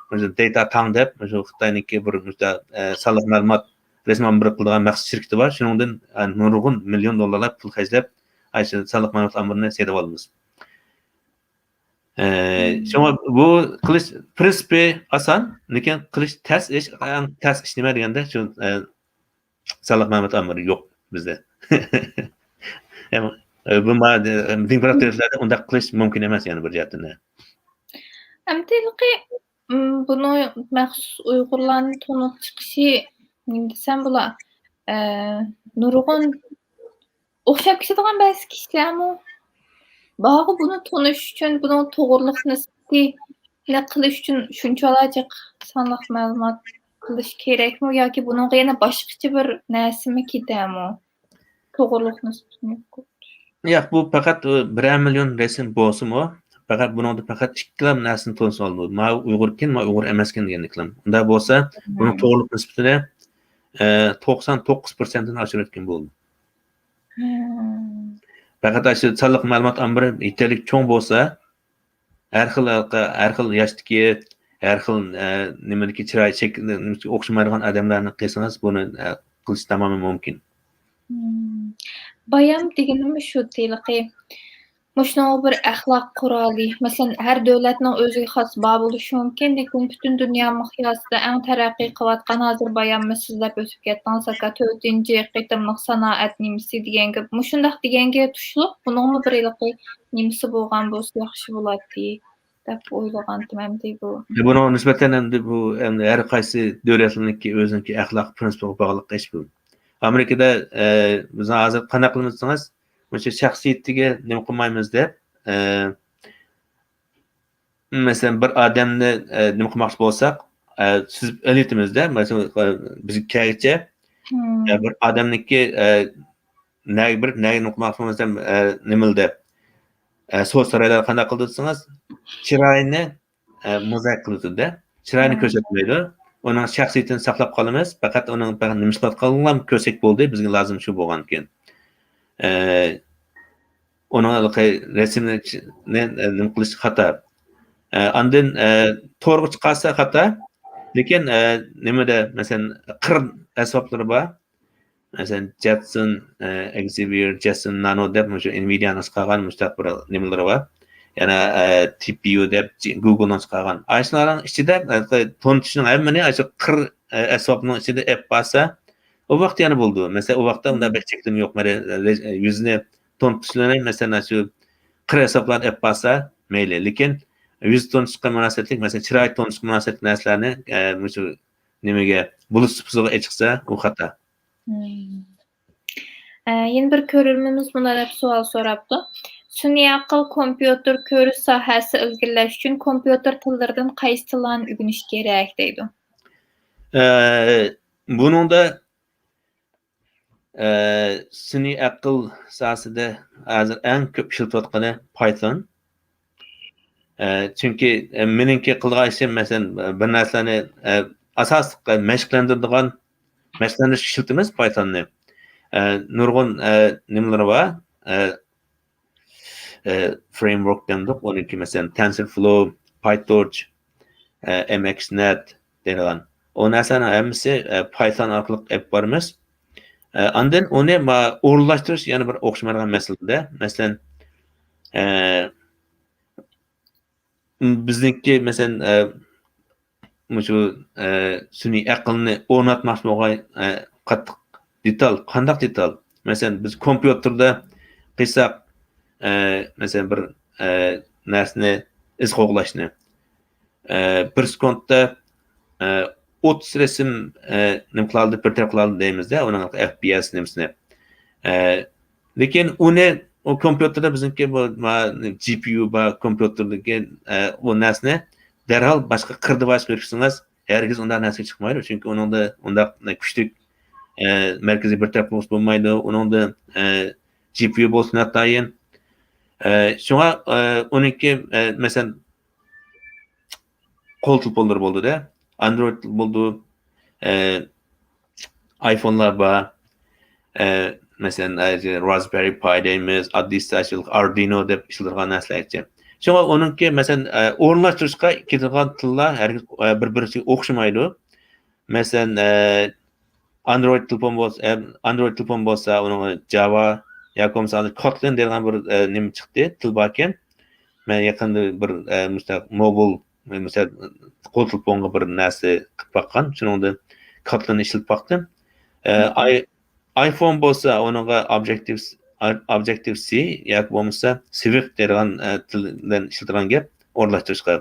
مۇشۇ دېيتا تاڭ دەپ، مۇشۇ خىتاينىڭكى بىر مۇشۇنداق، ئە، سانلىق مەلۇمات رەسىم ئامبىرى قىلىدىغان مەخسۇس شىركىتى بار. شۇنىڭدىن، ئە، نۇرغۇن مىليون دوللارلاپ پۇل خەجلەپ، ئاشۇ سانلىق مەلۇمات ئامبىرىنى سېتىۋالىمىز. ئە، شۇڭا بۇ قىلىش پرىنسىپى ئاسان، لېكىن قىلىش تەس ئىش، ئەڭ تەس ئىش نېمە دېگەندە، شۇ، ئە، سانلىق مەلۇمات ئامبىرى يوق بىزدە. ئەم، ئە، بۇ ما-، ئە، دېموكرات دۆلەتلەردە ئۇنداق قىلىش مۇمكىن ئەمەس، يەنە بىر جەھەتتىن. ئەمدى ھېلىقى، ئىم، بۇنى مەخسۇس ئۇيغۇرلارنى تونۇپ چىقىشى، نېمە دېسەم بولا، ئە، نۇرغۇن ئوخشاپ كېتىدىغان بەزى كىشىلەرمۇ بارغۇ، بۇنى تونۇش ئۈچۈن، بۇنىڭ توغرىلىق نىسبىتىنى قىلىش ئۈچۈن شۇنچىۋالا جىق سانلىق مەلۇمات قىلىش كېرەكمۇ ياكى بۇنىڭغا يەنە باشقىچە بىر نەرسىمۇ كېتەمۇ؟ توغرىلىق نىسبىتىنى يوق قىلىش. ياق، بۇ پەقەت، ئۇ، بىرەر مىليون رەسىم بولسىمۇ، پەقەت بۇنىڭدا پەقەت ئىككىلا نەرسىنى تونۇسۇۋالىدۇ. ماۋۇ ئۇيغۇركەن، ماۋۇ ئۇيغۇر ئەمەسكەن دېگەندەكلا. ئۇنداق بولسا، بۇنىڭ توغرىلىق نىسبىتىنى، ئە، توقسان توققۇز پىرسەنتتىن ئاشۇرۇۋەتكىلى بولىدۇ. پەقەت ئاشۇ سانلىق مەلۇمات ئامبىرى يېتەرلىك چوڭ بولسا، ھەر خىل، ھەر خىل ياشتىكى، ھەر خىل، ئە، نېمىدىكى چىراي شەكلى، نېمىسى ئوخشىمايدىغان ئادەملەرنى قىلسىڭىز، بۇنى، ئە، قىلىش تامامەن مۇمكىن. مم. بايام دېگىنىم شۇ ھېلىقى. مۇشۇنىڭغا بىر ئەخلاق قورالى. مەسىلەن، ھەر دۆلەتنىڭ ئۆزىگە خاس بار بولۇشى مۇمكىن، لېكىن پۈتۈن دۇنيا مىقياسىدا ئەڭ تەرەققىي قىلىۋاتقان، ھازىر باياممۇ سۆزلەپ ئۆتۈپ كەتتىڭىز، ئاكا، تۆتىنچى قېتىملىق سانائەت نېمىسى دېگەن گەپ. مۇشۇنداق دېگەنگە تۇشلۇق، بۇنىڭمۇ بىر ھېلىقى نېمىسى بولغان بولسا ياخشى بولاتتى، دەپ ئويلىغانتىم ئەمدى بۇ. بۇنىڭغا نىسبەتەن ئەمدى بۇ، ئەمدى ھەر قايسى دۆلەتنىڭكى ئۆزىنىڭكى ئەخلاق پىرىنسىپىغا باغلىق ئىش بۇ. ئامېرىكىدا، ئە، بىز ھازىر قانداق قىلىمىز دېسىڭىز، مۇشۇ شەخسىيىتىگە نېمە قىلمايمىز دەپ، ئە، مەسىلەن، بىر ئادەمنى، ئە، نېمە قىلماقچى بولساق، ئە، سۈزۈپ ئېلىۋېتىمىز-دە. مەسىلەن، ئە، بىزگە كەلگۈچە، ئە، بىر ئادەمنىڭكى، ئە، نەگە بېرىپ، نەگە نېمە قىلماقچى بولسام، ئە، نېمىلا دەپ، ئە، سودا سارايلار قانداق قىلىدۇ دېسىڭىز، چىرايىنى، ئە، موزايىك قىلىۋېتىدۇ-دە. چىرايىنى كۆرسەتمەيدۇ. ئۇنىڭ شەخسىيىتىنى ساقلاپ قالىمىز. پەقەت ئۇنىڭ پەقەت نېمە ئىشلەۋاتقانلىقىنىلا كۆرسەك بولدى. بىزگە لازىم شۇ بولغانكىن. ئە، ئۇنىڭ ھېلىقى رەسىمنى چ-، نى، نېمە قىلىش خاتا. ئە، ئاندىن، ئە، تورغا چىقارسا خاتا. لېكىن، ئە، نېمىدە، مەسىلەن، قىر ئەسۋابلىرى بار. مەسىلەن، جەتسون، ئە، ئېكسىۋىر، جەتسون نانو دەپ مۇشۇ ئىنۋىدىيانىڭ چىقارغان مۇشۇنداق بىر نېمىلىرى بار. يەنە، ئە، تى پى يۇ دەپ جى-، گۇگلنىڭ چىقارغان. ئاشۇلارنىڭ ئىچىدە، ئە، تونۇتۇشنىڭ ھەممىنى ئاشۇ قىر، ئە، ئەسۋابنىڭ ئىچىدە ئەپ بارسا، ئۇ ۋاقىت يەنە بولىدۇ. مەسىلەن، ئۇ ۋاقىتتا ئۇنداق بەك چەكلىمە يوق. مەسىلەن، يۈزىنى تونۇتۇشلىرى، مەسىلەن، شۇ قىر ھېسابلاردا ئەپ بارسا مەيلى. لېكىن يۈز تونۇتۇشقا مۇناسىۋەتلىك، مەسىلەن، چىراي تونۇتۇشقا مۇناسىۋەتلىك نەرسىلەرنى، ئە، مۇشۇ نېمىگە، بۇلۇت سۇپىسىغا ئېچىقسا، ئۇ خاتا. مم. ئە، يەنە بىر كۆرۈرمىنىمىز مۇنداق دەپ سوئال سوراپتۇ. سۈنئىي ئەقىل، كومپيۇتېر، كۆرۈش ساھەسى ئىلگىرىلەش ئۈچۈن كومپيۇتېر تىللىرىدىن قايسى تىللارنى ئۆگىنىش كېرەك دەيدۇ. ئە، بۇنىڭدا ئە، سۈنئىي ئەقىل ساھەسىدە ھازىر ئەڭ كۆپ ئىشلىتىۋاتقىنى پايتون. ئە، چۈنكى، ئە، مېنىڭكى قىلىدىغان ئىشىم، مەسىلەن، بىر نەرسىلەرنى، ئە، ئاساسلىق مەشىقلەندۈرىدىغان، مەشىقلەندۈرۈشكە ئىشلىتىمىز پايتوننى. ئە، نۇرغۇن، ئە، نېمىلىرى بار. ئە، ئە، فرېيمۋورك دەمدۇق، ئۇنىڭكى، مەسىلەن، تېنسورفلو، پايتورچ، ئە، ئېم ئېكس نەت دەيدىغان. ئۇ نەرسىلەرنىڭ ھەممىسى، ئە، پايتون ئارقىلىق ئېلىپ بارىمىز. ئە، ئاندىن ئۇنى ما-، ئورۇنلاشتۇرۇش يەنە بىر ئوخشىمايدىغان مەسىلىدە. مەسىلەن، ئە، بىزنىڭكى، مەسىلەن، ئە، مۇشۇ، ئە، سۈنئىي ئەقىلنى ئورناتماقچى بولغان، ئە، قاتتىق دېتال، قانداق دېتال؟ مەسىلەن، بىز كومپيۇتېردا قىلساق، ئە، مەسىلەن، بىر، ئە، نەرسىنى ئىز قوغلاشنى، ئە، بىر سېكۇنتتا، ئە، ئوتتۇز رەسىم، ئە، نېمە قىلالىدى، بىر تەرەپ قىلالىدى دەيمىز-دە، ئۇنىڭ ئېف پى ئېس نېمىسىنى. ئە، لېكىن ئۇنى، ئۇ كومپيۇتېردا بىزنىڭكى بۇ، ما، جى پى يۇ بار، كومپيۇتېردىكى، ئە، ئۇ نەرسىنى دەرھال باشقا قىر دېۋايسقا ئۆتكۈزسىڭىز، ھەرگىز ئۇنداق نەرسە چىقمايدۇ. چۈنكى ئۇنىڭدا ئۇنداق كۈچلۈك، ئە، مەركىزىي بىر تەرەپ بولسا بولمايدۇ. ئۇنىڭدا، ئە، جى پى يۇ بولسا ناتايىن. ئە، شۇڭا، ئە، ئۇنىڭكى، ئە، مەسىلەن، قول تېلېفونلىرى بولدى-دە. ئاندرويد بولدى. ئە، ئايفونلار بار. ئە، مەسىلەن، ئە، رازبېرى پاي دەيمىز، ئاددىي ساشىل، ئاردۇينو دەپ ئىشلىتىدىغان نەرسىلەرچە. شۇڭا ئۇنىڭكى، مەسىلەن، ئە، ئورۇنلاشتۇرۇشقا كېتىدىغان تىللار ھەرگىز، ئە، بىر-بىرىگە ئوخشىمايدۇ. مەسىلەن، ئە، ئاندرويد تېلېفون بولسا، ئە، ئاندرويد تېلېفون بولسا، ئۇنىڭغا جاۋا ياكى بولمىسا كوتلىن دەيدىغان بىر، ئە، نېمە چىقتى، تىل باركەن. مەن يېقىندا بىر، ئە، مۇشۇنداق موبىل، مەسىلەن، قول تېلېفونغا بىر نەرسە قىلىپ باققان، شۇنىڭدا كوتلىننى ئىشلىتىپ باقتىم. ئە، ئاي-، ئايفون بولسا ئۇنىڭغا ئوبجېكتىۋ، ئوبجېكتىۋ سى ياكى بولمىسا سىۋىك دەيدىغان، ئە، تىل بىلەن ئىشلىتىدىغان گەپ ئورۇنلاشتۇرۇشقا.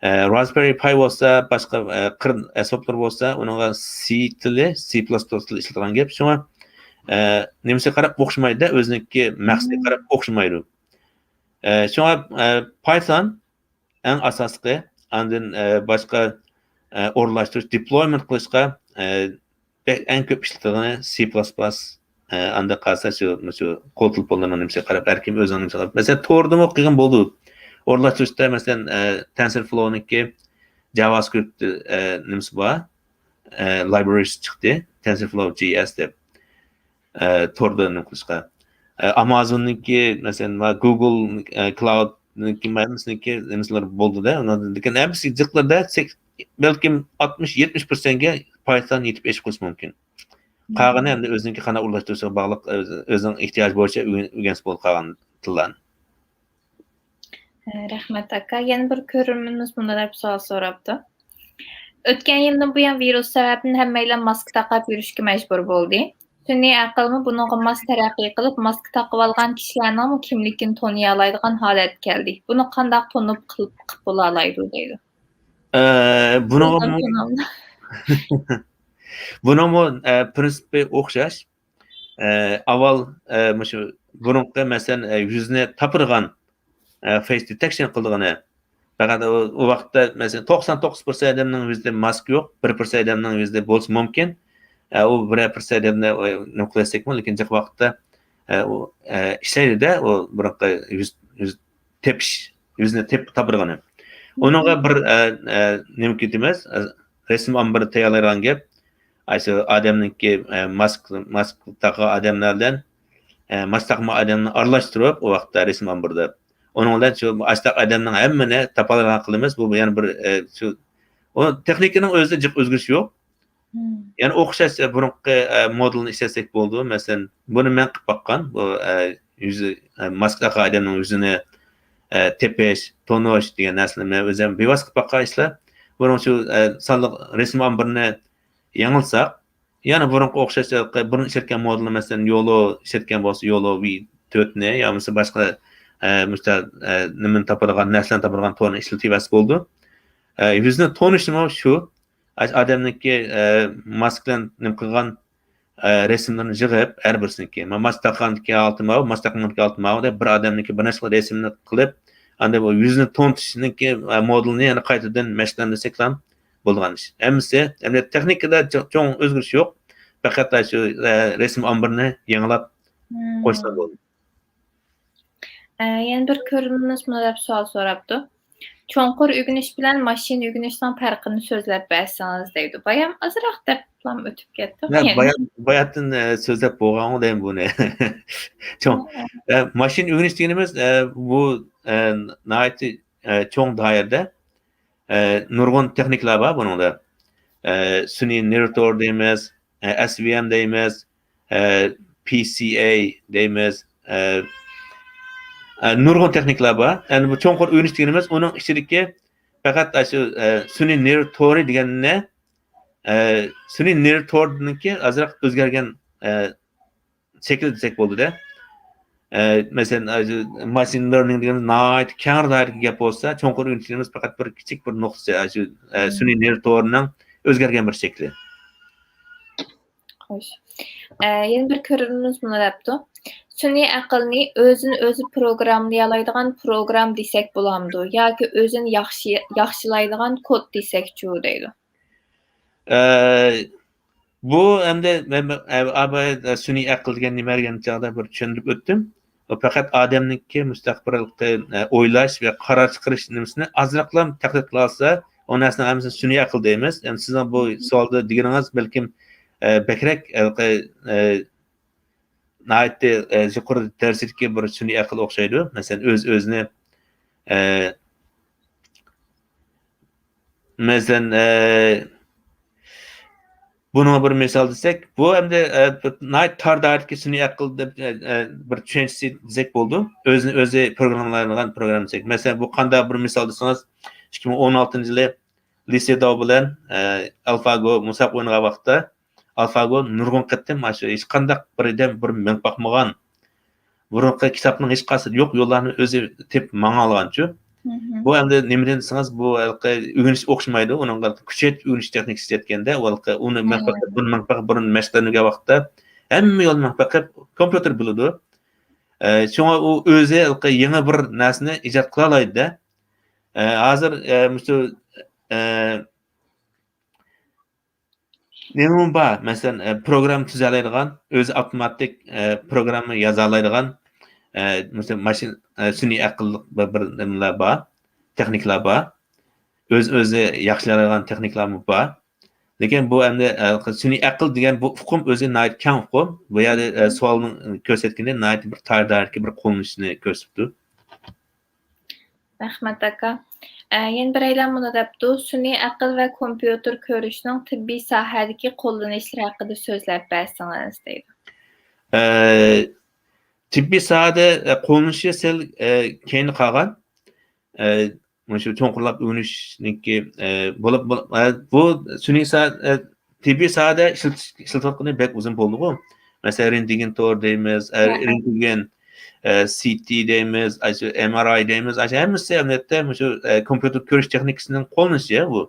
ئە، رازبېرى پاي بولسا باشقا، ئە، قىر ئەسۋابلىرى بولسا ئۇنىڭغا سى تىلى، سى پلەس پلەس تىلى ئىشلىتىدىغان گەپ. شۇڭا، ئە، نېمىسىگە قاراپ ئوخشىمايدۇ، ئۆزىنىڭكى مەقسىتىگە قاراپ ئوخشىمايدۇ. ئە، شۇڭا، ئە، پايتون ئەڭ ئاساسلىقى، ئاندىن، ئە، باشقا، ئە، ئورۇنلاشتۇرۇش، دېپلويمېنت قىلىشقا، ئە، بەك ئەڭ كۆپ ئىشلىتىدىغىنى سى پلەس پلەس، ئە، ئاندىن قالسا شۇ، شۇ قول تېلېفونلىرىنىڭ نېمىسىگە قاراپ، ھەر كىم ئۆزىنىڭ نېمىسىگە قاراپ. مەسىلەن، توردىمۇ قىلغىن بولىدۇ. ئورۇنلاشتۇرۇشتا، مەسىلەن، ئە، تېنسورفلونىڭكى جاۋاسكرىپت، ئە، نېمىسى بار، ئە، لايبرېرىسى چىقتى، تېنسورفلو جي ئېس دەپ. ئە، توردا نېمە قىلىشقا. ئە، ئامازوننىڭكى، مەسىلەن، ۋە گۇگل، ئە، كلاودنىڭكى، ھەممىسىنىڭكى نېمىسىلەر بولدى-دە. ئۇنىڭدىن كېيىن ھەممىسى جىقلىرىدا سەك-، بەلكىم ئاتمىش، يەتمىش پىرسەنتكە پايتون يېتىپ ئېشىپ قېلىشى مۇمكىن. قالغىنى ئەمدى ئۆزىنىڭكى قانداق ئورۇنلاشتۇرۇشىغا باغلىق، ئۆز-، ئۆزىنىڭ ئېھتىياجى بويىچە ئۆگەن-، ئۆگەنسە بولىدۇ قالغان تىللارنى. رەھمەت ئاكا. يەنە بىر كۆرۈرمىنىمىز مۇنداق دەپ سوئال سوراپتۇ. ئۆتكەن يىلدىن بۇيان ۋىرۇس سەۋەبىدىن ھەممەيلەن ماسكا تاقاپ يۈرۈشكە مەجبۇر بولدى. سۈنئىي ئەقىلمۇ بۇنىڭغا ماس تەرەققىي قىلىپ، ماسكا تاقىۋالغان كىشىلەرنىڭمۇ كىملىكىنى تونۇيالايدىغان ھالەتكە كەلدى. بۇنى قانداق تونۇپ قىلىپ، قىلىپ بولالايدۇ دەيدۇ. ئە، بۇنىڭغا بۇنىڭمۇ، ئە، پىرىنسىپى ئوخشاش. ئە، ئاۋۋال، ئە، مۇشۇ بۇرۇنقى، مەسىلەن، ئە، يۈزنى تاپىدىغان، ئە، فېيس دېتېكشن قىلىدىغىنى. پەقەت ئۇ، ئۇ ۋاقىتتا، مەسىلەن، توقسان توققۇز پىرسەنت ئادەمنىڭ يۈزىدە ماسكا يوق، بىر پىرسەنت ئادەمنىڭ يۈزىدە بولسا مۇمكىن. ئە، ئۇ بىرەر پىرسەنت ئادەمنى، ئە، نېمە قىلىۋەتسەكمۇ، لېكىن جىق ۋاقىتتا، ئە، ئۇ، ئە، ئىشلەيدۇ-دە، ئۇ بۇرۇنقى يۈز، يۈز تېپىش، يۈزنى تېپ-، تاپىدىغىنى. ئۇنىڭغا بىر، ئە، ئە، نېمە كېتىمىز؟ ئە، رەسىم ئامبىرى تەييارلايدىغان گەپ. ئاشۇ ئادەمنىڭكى، ئە، ماسك، ماسك تاقىغان ئادەملەر بىلەن، ئە، ماسك تاقىمىغان ئادەمنى ئارىلاشتۇرۇپ، ئۇ ۋاقىتتا رەسىم ئامبىرىدا. ئۇنىڭ بىلەن شۇ ئاشۇنداق ئادەمنىڭ ھەممىنى تاپالىغان قىلىمىز. بۇ يەنە بىر، ئە، شۇ، ئۇ تېخنىكىنىڭ ئۆزىدە جىق ئۆزگىرىش يوق. يەنە ئوخشاش، ئە، بۇرۇنقى، ئە، مودېلنى ئىشلەتسەك بولىدۇ. مەسىلەن، بۇنى مەن قىلىپ باققان. بۇ، ئە، يۈزى، ئە، ماسكا تاقىغان ئادەمنىڭ يۈزىنى، ئە، تېپىش، تونۇش دېگەن نەرسىلەر مەن ئۆزۈم بىۋاسىتە قىلىپ باققان ئىشلار. بۇنىڭ شۇ، ئە، سانلىق رەسىم ئامبىرىنى يېڭىلتساق، يەنە بۇرۇنقى ئوخشاش، بۇرۇن ئىشلەتكەن مودېلنى، مەسىلەن، يولو ئىشلەتكەن بولسا، يولو ۋى تۆتنى يا بولمىسا باشقا، ئە، مۇشۇنداق، ئە، نېمىنى تاپىدىغان، نەرسىلەرنى تاپىدىغان تورنى ئىشلىتىۋەرسە بولىدۇ. ئە، يۈزنى تونۇشنىمۇ شۇ، ئاشۇ ئادەمنىڭكى، ئە، ماسكا بىلەن نېمە قىلغان، ئە، رەسىملىرىنى يىغىپ، ھەر بىرسىنىڭكى، ما-، ماسكا تاقىغاندىكى ھالىتى ماۋۇ، ماسكا تاقىمىغاندىكى ھالىتى ماۋۇ دەپ، بىر ئادەمنىڭكى بىر نەچچە خىل رەسىمنى قىلىپ، ئاندىن بۇ يۈزنى تونۇتۇشنىڭكى، ئە، مودېلىنى يەنە قايتىدىن مەشىقلەندۈرسەكلا بولىدىغان ئىش. ھەممىسى، ئەمدى تېخنىكىدا چو-، چوڭ ئۆزگىرىش يوق. پەقەت شۇ، ئە، رەسىم ئامبىرىنى يېڭىلاپ قوشسا بولدى. ئە، يەنە بىر كۆرۈرمىنىمىز مۇنداق دەپ سوئال سوراپتۇ. چوڭقۇر ئۆگىنىش بىلەن ماشىنا ئۆگىنىشنىڭ پەرقىنى سۆزلەپ بەرسىڭىز دەيدۇ. بايام ئازراق دەپلا ئۆتۈپ كەتتۇق. يەنە. بايا-، باياتىن، ئە، سۆزلەپ بولغانغۇ دەيمەن بۇنى. چوڭ-، ھە. ئە، ماشىنا ئۆگىنىش دېگىنىمىز، ئە، بۇ، ئە، ناھايىتى، ئە، چوڭ دائىرىدە، ئە، نۇرغۇن تېخنىكىلار بار بۇنىڭدا. ئە، سۈنئىي نېرۋا تورى دەيمىز، ئە، ئەس ۋى ئېم دەيمىز، ئە، پى سى ئەي دەيمىز، ئە، ئە، نۇرغۇن تېخنىكىلار بار. يەنى بۇ چوڭقۇر ئۆگىنىش دېگىنىمىز ئۇنىڭ ئىچىدىكى پەقەت ئاشۇ، ئە، سۈنئىي نېرۋا تورى دېگەننى، ئە، سۈنئىي نېرۋا تورىنىڭكى ئازراق ئۆزگەرگەن، ئە، شەكلى دېسەك بولىدۇ-دە. ئە، مەسىلەن، ئاشۇ ماشىن لېرنىڭ دېگەن ناھايىتى كەڭ دائىرىدىكى گەپ بولسا، چوڭقۇر ئۆگىنىش دېگىنىمىز پەقەت بىر كىچىك بىر نۇقتىسى، ئاشۇ، ئە، سۈنئىي نېرۋا تورىنىڭ ئۆزگەرگەن بىر شەكلى. خوش. ئە، يەنە بىر كۆرۈرمىنىمىز مۇنداق دەپتۇ. سۈنئىي ئەقىلنى ئۆزىنى ئۆزى پروگراممىلايدىغان پروگرام دېسەك بولامدۇ؟ ياكى ئۆزىنى ياخشى، ياخشىلايدىغان كود دېسەكچۇ دەيدۇ. ئە، بۇ ئەمدى مەن، ئە، ئابايا سۈنئىي ئەقىل دېگەن نېمە دېگەن چاغدا بىر چۈشەندۈرۈپ ئۆتتۈم. ئۇ پەقەت ئادەمنىڭكى مۇشۇنداق بىر، ئە، ئويلاش ۋە قارار چىقىرىش نېمىسىنى ئازراقلا تەقلىد قىلالىسا، ئۇ نەرسىنىڭ ھەممىسىنى سۈنئىي ئەقىل دەيمىز. يەنى سىزنىڭ بۇ سوئالدا دېگىنىڭىز بەلكىم، ئە، بەكرەك، ئە، ئە، ناھايىتى، ئە، يۇقىرى دەرىجىدىكى بىر سۈنئىي ئەقىل ئوخشايدۇ. مەسىلەن، ئۆز-ئۆزىنى، ئە، مەسىلەن، ئە، بۇنىڭغا بىر مىسال دېسەك، بۇ ئەمدى، ئە، بىر ناھايىتى تار دائىرىدىكى سۈنئىي ئەقىل دەپ، ئە، ئە، بىر چۈشەنچىسى دېسەك بولىدۇ. ئۆزىنى ئۆزى پروگراممىلايدىغان پروگرام دېسەك. مەسىلەن، بۇ قانداق بىر مىسال دېسىڭىز، ئىككى مىڭ ئون ئالتىنچى يىلى لىسى داۋ بىلەن، ئە، ئەلفاگو مۇسابىقە ئوينىغان ۋاقىتتا، ئەلفاگو نۇرغۇن قېتىم مانا شۇ ھېچقانداق بىر ئادەم بۇرۇن مېڭىپ باقمىغان، بۇرۇنقى كىتابنىڭ ھېچقايسىدا يوق يوللارنى ئۆزى تېپىپ ماڭالىغانچۇ. بۇ ئەمدى نېمىدىن دېسىڭىز، بۇ ھېلىقى ئۆگىنىش ئوخشىمايدۇ. ئۇنىڭغا كۈچەيتىپ ئۆگىنىش تېخنىكىسى دەيدىكەندە، ئۇ ھېلىقى ئۇنى مېڭىپ بېقىپ، بۇنى مېڭىپ بېقىپ، بۇرۇن مەشىقلەنگەن ۋاقىتتا ھەممە يولنى مېڭىپ بېقىپ، كومپيۇتېر بىلىدۇ. ئە، شۇڭا ئۇ ئۆزى ھېلىقى يېڭى بىر نەرسىنى ئىجاد قىلالايدۇ-دە. ئە، ھازىر، ئە، مۇشۇ، ئە، نېمىمۇ بار؟ مەسىلەن، ئە، پروگرامما تۈزەلەيدىغان، ئۆزى ئاپتوماتىك، ئە، پروگرامما يازالايدىغان، ئە، مەسىلەن، ماشىنا، ئە، سۈنئىي ئەقىللىق بىر، بىر نېمىلەر بار، تېخنىكىلار بار. ئۆز-ئۆزى ياخشىلايدىغان تېخنىكىلارمۇ بار. لېكىن بۇ ئەمدى، ئە، سۈنئىي ئەقىل دېگەن بۇ ئۇقۇم ئۆزى ناھايىتى كەڭ ئۇقۇم. بۇ يەردە، ئە، سوئالنىڭ كۆرسەتكىنى ناھايىتى بىر تار دائىرىدىكى بىر قوللىنىشنى كۆرسىتىپتۇ. رەھمەت، ئاكا. ئە، يەنە بىرەيلەن مۇنداق دەپتۇ، سۈنئىي ئەقىل ۋە كومپيۇتېر كۆرۈشنىڭ تېببىي ساھەدىكى قوللىنىشلىرى ھەققىدە سۆزلەپ بەرسىڭىز دەيدۇ. ئە، تېببىي ساھەدە، ئە، قوللىنىشى سەل، ئە، كەينىدە قالغان. ئە، مۇشۇ چوڭقۇرلاپ ئۆگىنىشنىڭكى، ئە، بولۇپ، بولۇپ، ئە، بۇ سۈنئىي سا-، ئە، تېببىي ساھەدە ئىشلىتىش-، ئىشلىتىۋاتقىنى بەك ئۇزۇن بولدىغۇ. مەسىلەن، رېنتگېن تور دەيمىز، ئە، ھە، ھە. رېنتگېن، ئە، سى تى دەيمىز، ئاشۇ ئېم ئار ئاي دەيمىز، ئاشۇ ھەممىسى ئەمەلىيەتتە مۇشۇ، ئە، كومپيۇتېر كۆرۈش تېخنىكىسىنىڭ قوللىنىشى بۇ.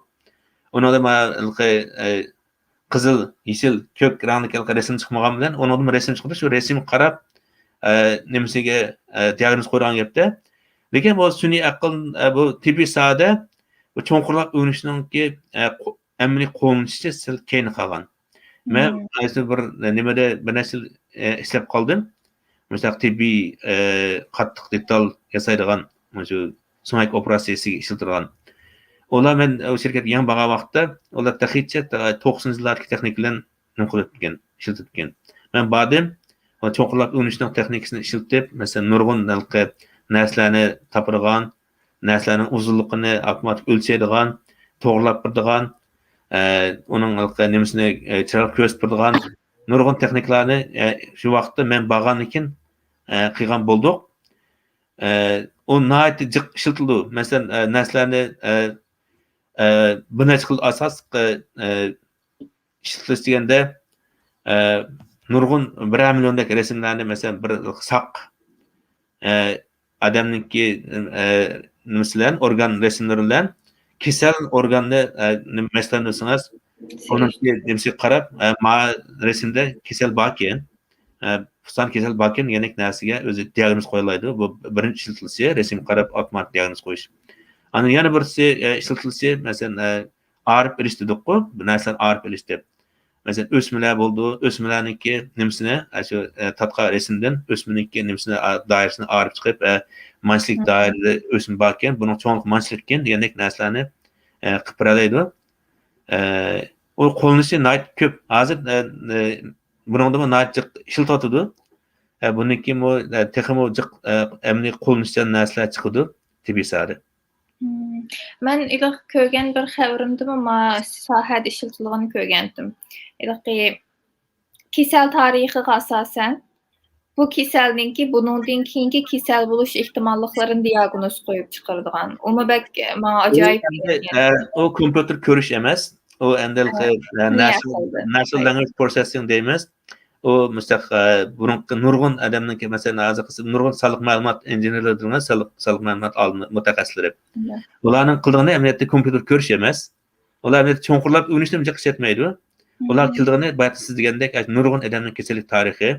ئۇنىڭدا ما-، ھېلىقى، ئە، قىزىل، يېشىل، كۆك رەڭلىك ھېلىقى رەسىم چىقمىغان بىلەن، ئۇنىڭدىمۇ رەسىم چىقىدۇ، شۇ رەسىمگە قاراپ، ئە، نېمىسىگە، ئە، دىئاگنوز قويىدىغان گەپتە. لېكىن بۇ سۈنئىي ئەقىل، ئە، بۇ تېببىي ساھەدە بۇ چوڭقۇرلاپ ئۆگىنىشنىڭكى، ئە، قو-، ئەمەلىي قوللىنىشى سەل كەينىدە قالغان. مەن مم. قايسى بىر نېمىدە بىر نەچچە يىل، ئە، ئىشلەپ قالدىم. مۇشۇنداق تېببىي، ئە، قاتتىق دېتال ياسايدىغان، مۇشۇ سۆڭەك ئوپېراتسىيىسىگە ئىشلىتىدىغان. ئۇلار مەن ئۇ شىركەتكە يېڭى بارغان ۋاقىتتا، ئۇلار تېخىچە توقسىنىنچى يىللاردىكى تېخنىكا بىلەن نېمە قىلىۋېتىپتىكەن، ئىشلىتىپتىكەن. مەن باردىم، ئۇ چوڭقۇرلاپ ئۆگىنىشنىڭ تېخنىكىسىنى ئىشلىتىپ، مەسىلەن، نۇرغۇن ھېلىقى نەرسىلەرنى تاپىدىغان، نەرسىلەرنىڭ ئۇزۇنلۇقىنى ئاپتوماتىك ئۆلچەيدىغان، توغرىلاپ بېرىدىغان، ئە، ئۇنىڭ ھېلىقى نېمىسىنى، ئە، چىرايلىق كۆرسىتىپ بېرىدىغان نۇرغۇن تېخنىكىلارنى، ئە، شۇ ۋاقىتتا مەن بارغاندىن كېيىن، ئە، قىلغان بولدۇق. ئە، ئۇ ناھايىتى جىق ئىشلىتىلىدۇ. مەسىلەن، ئە، نەرسىلەرنى، ئە، ئە، بىر نەچچە خىل ئاساسلىق، ئە، ئىشلىتىلىش دېگەندە، ئە، نۇرغۇن بىرەر مىليوندەك رەسىملەرنى، مەسىلەن، بىر ساق، ئە، ئادەمنىڭكى، ئە، نېمىسى بىلەن، ئورگان رەسىملىرى بىلەن كېسەل ئورگاننى، ئە، نېمە، مەشىقلەندۈرسىڭىز، ئۇنىڭكى نېمىسىگە قاراپ، ئە، ما رەسىمدە كېسەل باركەن، ئە، پۇستان كېسەل باركەن دېگەندەك نەرسىگە ئۆزى دىئاگنوز قويالايدۇ. بۇ بىرىنچى ئىشلىتىلىشى، رەسىمگە قاراپ ئاپتومات دىئاگنوز قويۇش. ئاندىن يەنە بىرسى، ئە، ئىشلىتىلىشى، مەسىلەن، ئە، ئارىپ ئېلىش دېدۇققۇ، بۇ نەرسىلەرنى ئارىپ ئېلىش دەپ. مەسىلەن، ئۆسمىلەر بولىدۇ، ئۆسمىلەرنىڭكى نېمىسىنى، ئە، شۇ، ئە، تاتقا رەسىمدىن ئۆسمىنىڭكى نېمىسىنى، ئا، دائىرىسىنى ئايرىپ چىقىپ، ئە، مانچىلىك دائىرىدە ئۆسمە باركەن، بۇنىڭ چوڭلۇقى مانچىلىككەن دېگەندەك نەرسىلەرنى، ئە، قىلىپ بېرەلەيدۇ. ئە، ئۇ قوللىنىشى ناھايىتى كۆپ. ھازىر، ئە، ئە، بۇنىڭدىمۇ ناھايىتى جىق ئىشلىتىۋاتىدۇ. ئە، بۇندىن كېيىنمۇ، ئە، تېخىمۇ جىق، ئە، ئەمەلىي قوللىنىشچان نەرسىلەر چىقىدۇ تېببىي ساھەدە. مم. مەن ئىلىق كۆرگەن بىر خەۋىرىمدىمۇ ما ساھەدە ئىشلىتىلغىنى كۆرگەنتىم. ئىلىقى كېسەل تارىخىغا ئاساسەن، بۇ كېسەلنىڭكى بۇنىڭدىن كېيىنكى كېسەل بولۇش ئېھتىماللىقلىرىنى دىياگنوز قويۇپ چىقىرىدىغان. ئۇمۇ بەك ماڭا ئاجايىپ ئەمدى، ئە، ئۇ كومپيۇتېر كۆرۈش ئەمەس. ئۇ ئەمدى، ھە، ئە، نەرچۇ-، نەچۈرەل لەنگۋېج پروسېسسىڭ دەيمىز. ئۇ مۇشۇنداق، ئە، بۇرۇنقى نۇرغۇن ئادەمنىڭكى، مەسىلەن، ھازىرقى نۇرغۇن سانلىق مەلۇمات ئىنژېنېرلىرى دەيمىز، سانلىق، سانلىق مەلۇمات ئالىمى، مۇتەخەسسىسلىرى. بۇلارنىڭ قىلىدىغىنى ئەمەلىيەتتە كومپيۇتېر كۆرۈش ئەمەس. ئۇلار ئەمەلىيەتتە چوڭقۇرلاپ ئۆگىنىشنى جىق ئىشلەتمەيدۇ. ئۇلار كېلىدىغىنى بايىقى سىز دېگەندەك، ئاشۇ نۇرغۇن ئادەمنىڭ كېسەللىك تارىخى،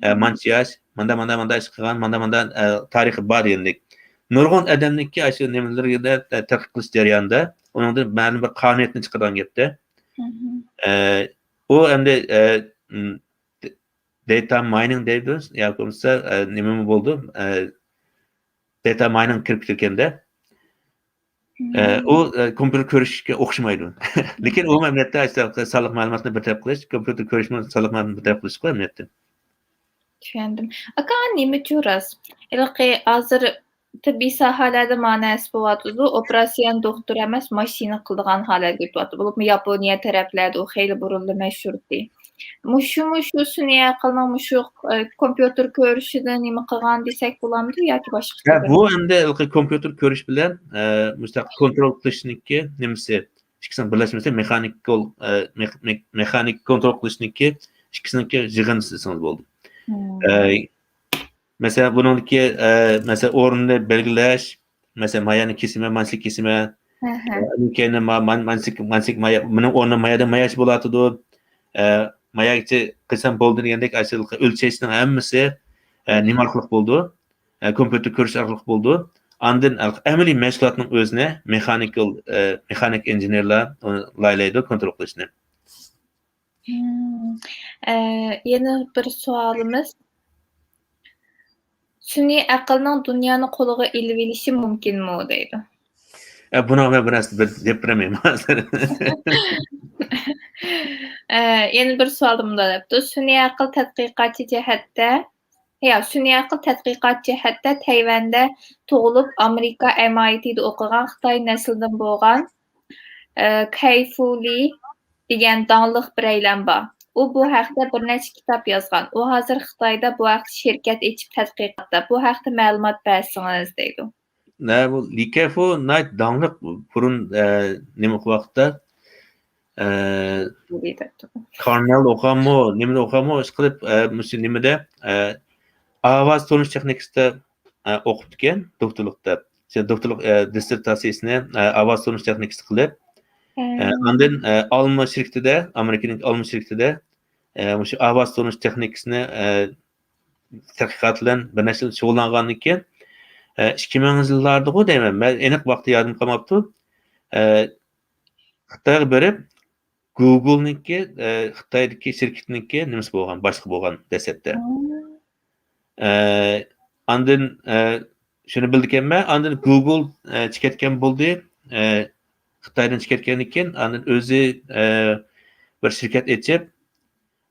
ئە، مانچە ياش، ماندا، ماندا، ماندا ئىش قىلغان، ماندا، ماندا، ئە، تارىخى بار دېگەندەك. نۇرغۇن ئادەمنىڭكى ئاشۇ نېمىلىرىدە، ئە، تەتقىق قىلىش جەريانىدا ئۇنىڭدىن مەلۇم بىر قانۇنىيەتنى چىقىدىغان گەپتە. ئە، ئۇ ئەمدى، ئە، م، د-، دېتا ماينىڭ دەيدۇ، ياكى بولمىسا، ئە، نېمىمۇ بولىدۇ، ئە، دېتا ماينىڭ كىرىپ كەتكەندە، ئە، ئۇ، ئە، كومپيۇتېر كۆرۈشكە ئوخشىمايدۇ. لېكىن ئومۇمىي ئەمەلىيەتتە ئاشۇ سانلىق مەلۇماتنى بىر تەرەپ قىلىش، كومپيۇتېر كۆرۈشمۇ سانلىق مەلۇماتنى بىر تەرەپ قىلىشقۇ ئەمەلىيەتتە. چۈشەندىم. ئاكا، نېمىچۇ راست؟ ھېلىقى ھازىر تېببىي ساھەلەردە ما نەرسە بولۇۋاتىدۇ، ئوپېراتسىيەنى دوختۇر ئەمەس، ماشىنا قىلىدىغان ھالەتكە ئۆتۈۋاتىدۇ. بولۇپمۇ ياپونىيە تەرەپلەردە ئۇ خېلى بۇرۇنلا مەشھۇر ئىدى. مۇشۇ، مۇشۇ سۈنئىي ئەقىلنىڭ مۇشۇ، ئە، كومپيۇتېر كۆرۈشىدە نېمە قىلغان دېسەك بولامدۇ ياكى باشقىچە ھە، بىر بۇ ئەمدى ھېلىقى كومپيۇتېر كۆرۈش بىلەن، ئە، مۇشۇنداق كونترول قىلىشنىڭكى نېمىسى، ئىككىسىنىڭ بىرلەشمىسى مېخانىكال، ئە، مېخ-، مېخ-، مېخانىك كونترول قىلىشنىڭكى ئىككىسىنىڭكى يىغىندىسى دېسىڭىز بولىدۇ. ئە، مەسىلەن، بۇنىڭدىكى، ئە، مەسىلەن، ئورنىنى بەلگىلەش، مەسىلەن، مايانى كېسىمەن، مانسىك كېسىمەن. ئەنە كەينى ما-، مان-، مانسىك، مانسىك مايا-، مېنىڭ ئورنۇم مايادىن ماياش بولاتىدۇ. ئە، ماياگىچە قىلسام بولدى دېگەندەك ئاشۇ ئۆلچەشنىڭ ھەممىسى، ئە، نېمە ئارقىلىق بولىدۇ؟ ئە، كومپيۇتېر كۆرۈش ئارقىلىق بولىدۇ. ئاندىن ئەمەلىي مەشغۇلاتنىڭ ئۆزىنى مېخانىكال، ئە، مېخانىك ئىنژېنېرلار ئۇنى لايىھەلەيدۇ، كونترول قىلىشنى. مم. ئە، يەنە بىر سوئالىمىز. سۈنئىي ئەقىلنىڭ دۇنيانى قولىغا ئېلىۋېلىشى مۇمكىنمۇ؟ دەيدۇ. ئە، بۇنىڭغا مەن بىر نەرسە بىر دەپ بېرەلمەيمەن ھازىر. ئە، يەنە بىر سوئالدا مۇنداق دەپتۇ. سۈنئىي ئەقىل تەتقىقاتچى جەھەتتە، يا، سۈنئىي ئەقىل تەتقىقات جەھەتتە تەيۋەندە تۇغۇلۇپ، ئامېرىكا ئەم ئاي تىدا ئوقۇغان خىتاي نەسلىدىن بولغان، ئە، كەي فۇ لى دېگەن داڭلىق بىرەيلەن بار. ئۇ بۇ ھەقتە بىر نەچچە كىتاب يازغان. ئۇ ھازىر خىتايدا بۇ ھەقتە شىركەت ئېچىپ تەتقىقاتتا. بۇ ھەقتە مەلۇمات بەرسىڭىز، دەيدۇ. نە، بۇ لى كەيفۇ نايت داڭلىق بۇرۇن، ئە، نېمە ئوقۇۋاقىتتا، ئە، كارنېلدا ئوقۇغانمۇ، نېمىدە ئوقۇغانمۇ، ئىشقىلىپ، ئە، مۇشۇ نېمىدە، ئە، ئاۋاز تونۇش تېخنىكىسىدا، ئە، ئوقۇپتىكەن، دوكتورلۇقتا. شۇ دوكتورلۇق، ئە، دىسسېرتاتسىيىسىنى، ئە، ئاۋاز تونۇش تېخنىكىسى قىلىپ، ئە، ئاندىن، ئە، ئالما شىركىتىدە، ئامېرىكىنىڭ ئالما شىركىتىدە، ئە، مۇشۇ ئاۋاز تونۇش تېخنىكىسىنى، ئە، تەتقىقات بىلەن بىر نەچچە يىل شۇغۇللانغاندىن كېيىن، ئە، ئىككى مىڭىنچى يىللاردىغۇ دەيمەن، مەن ئېنىق ۋاقتى يادىمغا قالماپتۇ. ئە، خىتايغا بېرىپ، گۇگلنىڭكى، ئە، خىتايدىكى شىركىتىنىڭكى نېمىسى بولغان، باشلىقى بولغان دەسلەپتە. ئە، ئاندىن، ئە، شۇنى بىلدىكەنمەن، ئاندىن گۇگل، ئە، چىقىۋەتكەن بولدى. ئە، خىتايدىن چىقىۋەتكەندىن كېيىن، ئاندىن ئۆزى، ئە، بىر شىركەت ئېچىپ،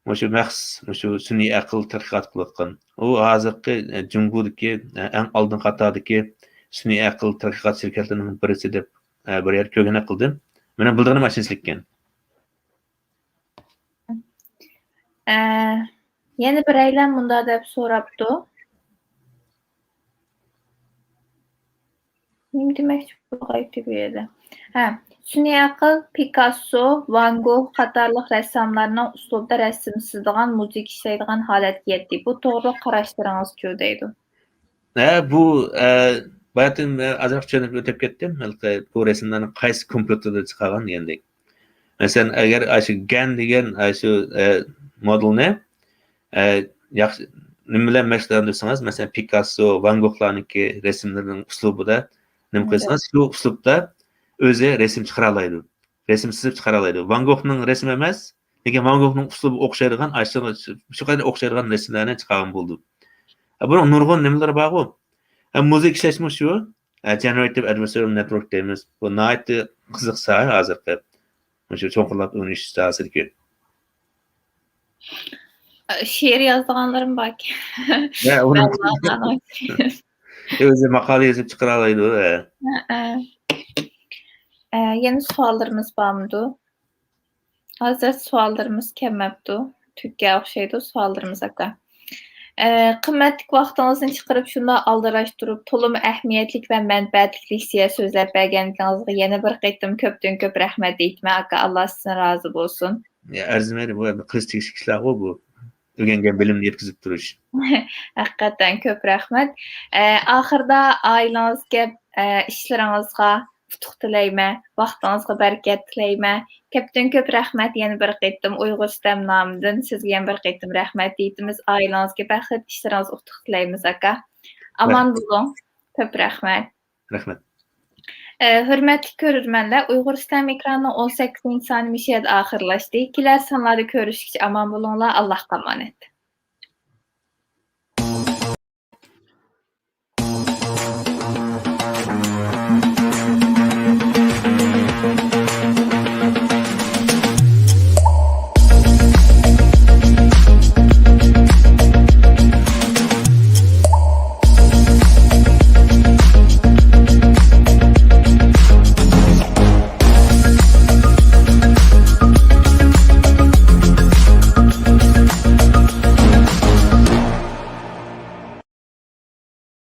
مۇشۇ مەخسۇس، مۇشۇ سۈنئىي ئەقىل تەتقىقات قىلىۋاتقان. ئۇ ھازىرقى، ئە، جۇڭگودىكى، ئە، ئەڭ ئالدىن قاتاردىكى سۈنئىي ئەقىل تەتقىقات شىركەتلىرىنىڭ بىرسى دەپ، ئە، بىر يەردە كۆرگەن قىلدىم. مېنىڭ بىلىدىغىنىم ئاشۇنچىلىككەن. ئە، يەنە بىرەيلەن مۇنداق دەپ سوراپتۇ. نېمە دېمەكچى بولغايتتى بۇ يەردە؟ ھە، سۈنئىي ئەقىل پىكاسسو، ۋان گوخ قاتارلىق رەسساملارنىڭ ئۇسلۇبىدا رەسىم سىزىدىغان، مۇزىكا ئىشلەيدىغان ھالەتكە يەتتى. بۇ توغرىلىق قاراشلىرىڭىزچۇ؟ دەيدۇ. ھە، بۇ، ئە، باياتىن، ئە، ئازراق چۈشەندۈرۈپ ئۆتۈپ كەتتىم. ھېلىقى بۇ رەسىملەرنى قايسى كومپيۇتېردا چىقارغان دېگەندەك. مەسىلەن، ئەگەر ئاشۇ گەن دېگەن ئاشۇ، ئە، مودېلنى، ئە، ياخشى، نېمە بىلەن مەشغۇللاندۇرۇپ دېسىڭىز، مەسىلەن، پىكاسسو، ۋان گوخلارنىڭكى رەسىملىرىنىڭ ئۇسلۇبىدا نېمە قىلسىڭىز، شۇ ئۇسلۇبتا ئۆزى رەسىم چىقىرالايدۇ. رەسىم سىزىپ چىقارالايدۇ. ۋان گوخنىڭ رەسىمى ئەمەس، لېكىن ۋان گوخنىڭ ئۇسلۇبىغا ئوخشايدىغان، شۇ قەدەر ئوخشايدىغان رەسىملەرنى چىقارغان بولدۇم. بۇنىڭ نۇرغۇن نېمىلىرى بارغۇ. مۇزىكا ئىشلەشمۇ شۇ. Generative Adversarial Network دەيمىز. بۇ ناھايىتى قىزىق ساھە ھازىرقى. مۇشۇ چوڭقۇرلاپ ئۆگىنىش ساھەسىدىكى. شېئىر يازىدىغانلىرىم باركەن. يا، ئۇنىڭ ئۆزى ماقالە يېزىپ چىقىرالايدۇ. ھە. يەنە سوئاللىرىمىز بارمىدۇ؟ ھازىر سوئاللىرىمىز كەلمەپتۇ. تۈگىگەن ئوخشايدۇ سوئاللىرىمىز، ئاكا. ئە، قىممەتلىك ۋاقتىڭىزنى چىقىرىپ، شۇنداق ئالدىراشتۇرۇپ، تولىمۇ ئەھمىيەتلىك ۋە مەنپەئەتلىك لېكسىيە سۆزلەپ بەرگەنلىكىڭىزگە يەنە بىر قېتىم كۆپتىن كۆپ رەھمەت ئېيتىمەن، ئاكا. ئاللا سىزدىن رازى بولسۇن. يا، ئەرزىمەيدۇ، بۇ ئەمدى قىلىش تېگىشلىك ئىشلارغۇ بۇ. ئۆگەنگەن بىلىمنى يەتكۈزۈپ تۇرۇش. ھەقىقەتەن كۆپ رەھمەت. ئە، ئاخىردا ئائىلىڭىزگە، ئە، ئىشلىرىڭىزغا ئۇتۇق تىلەيمەن، ۋاقتىڭىزغا بەرىكەت تىلەيمەن. كۆپتىن كۆپ رەھمەت يەنە بىر قېتىم ئۇيغۇر ستەم نامىدىن سىزگە يەنە بىر قېتىم رەھمەت ئېيتىمىز. ئائىلىڭىزگە بەخت، ئىشلىرىڭىزغا ئۇتۇق تىلەيمىز، ئاكا. ئامان بولۇڭ. كۆپ رەھمەت. رەھمەت. ئە، ھۆرمەتلىك كۆرۈرمەنلەر، ئۇيغۇر ستەم ئېكرانىنىڭ ئون سەككىزىنچى سانى مۇشۇ يەردە ئاخىرلاشتى. كېلەر سانلاردا كۆرۈشكىچە ئامان بولۇڭلار، ئاللاھقا ئامانەت.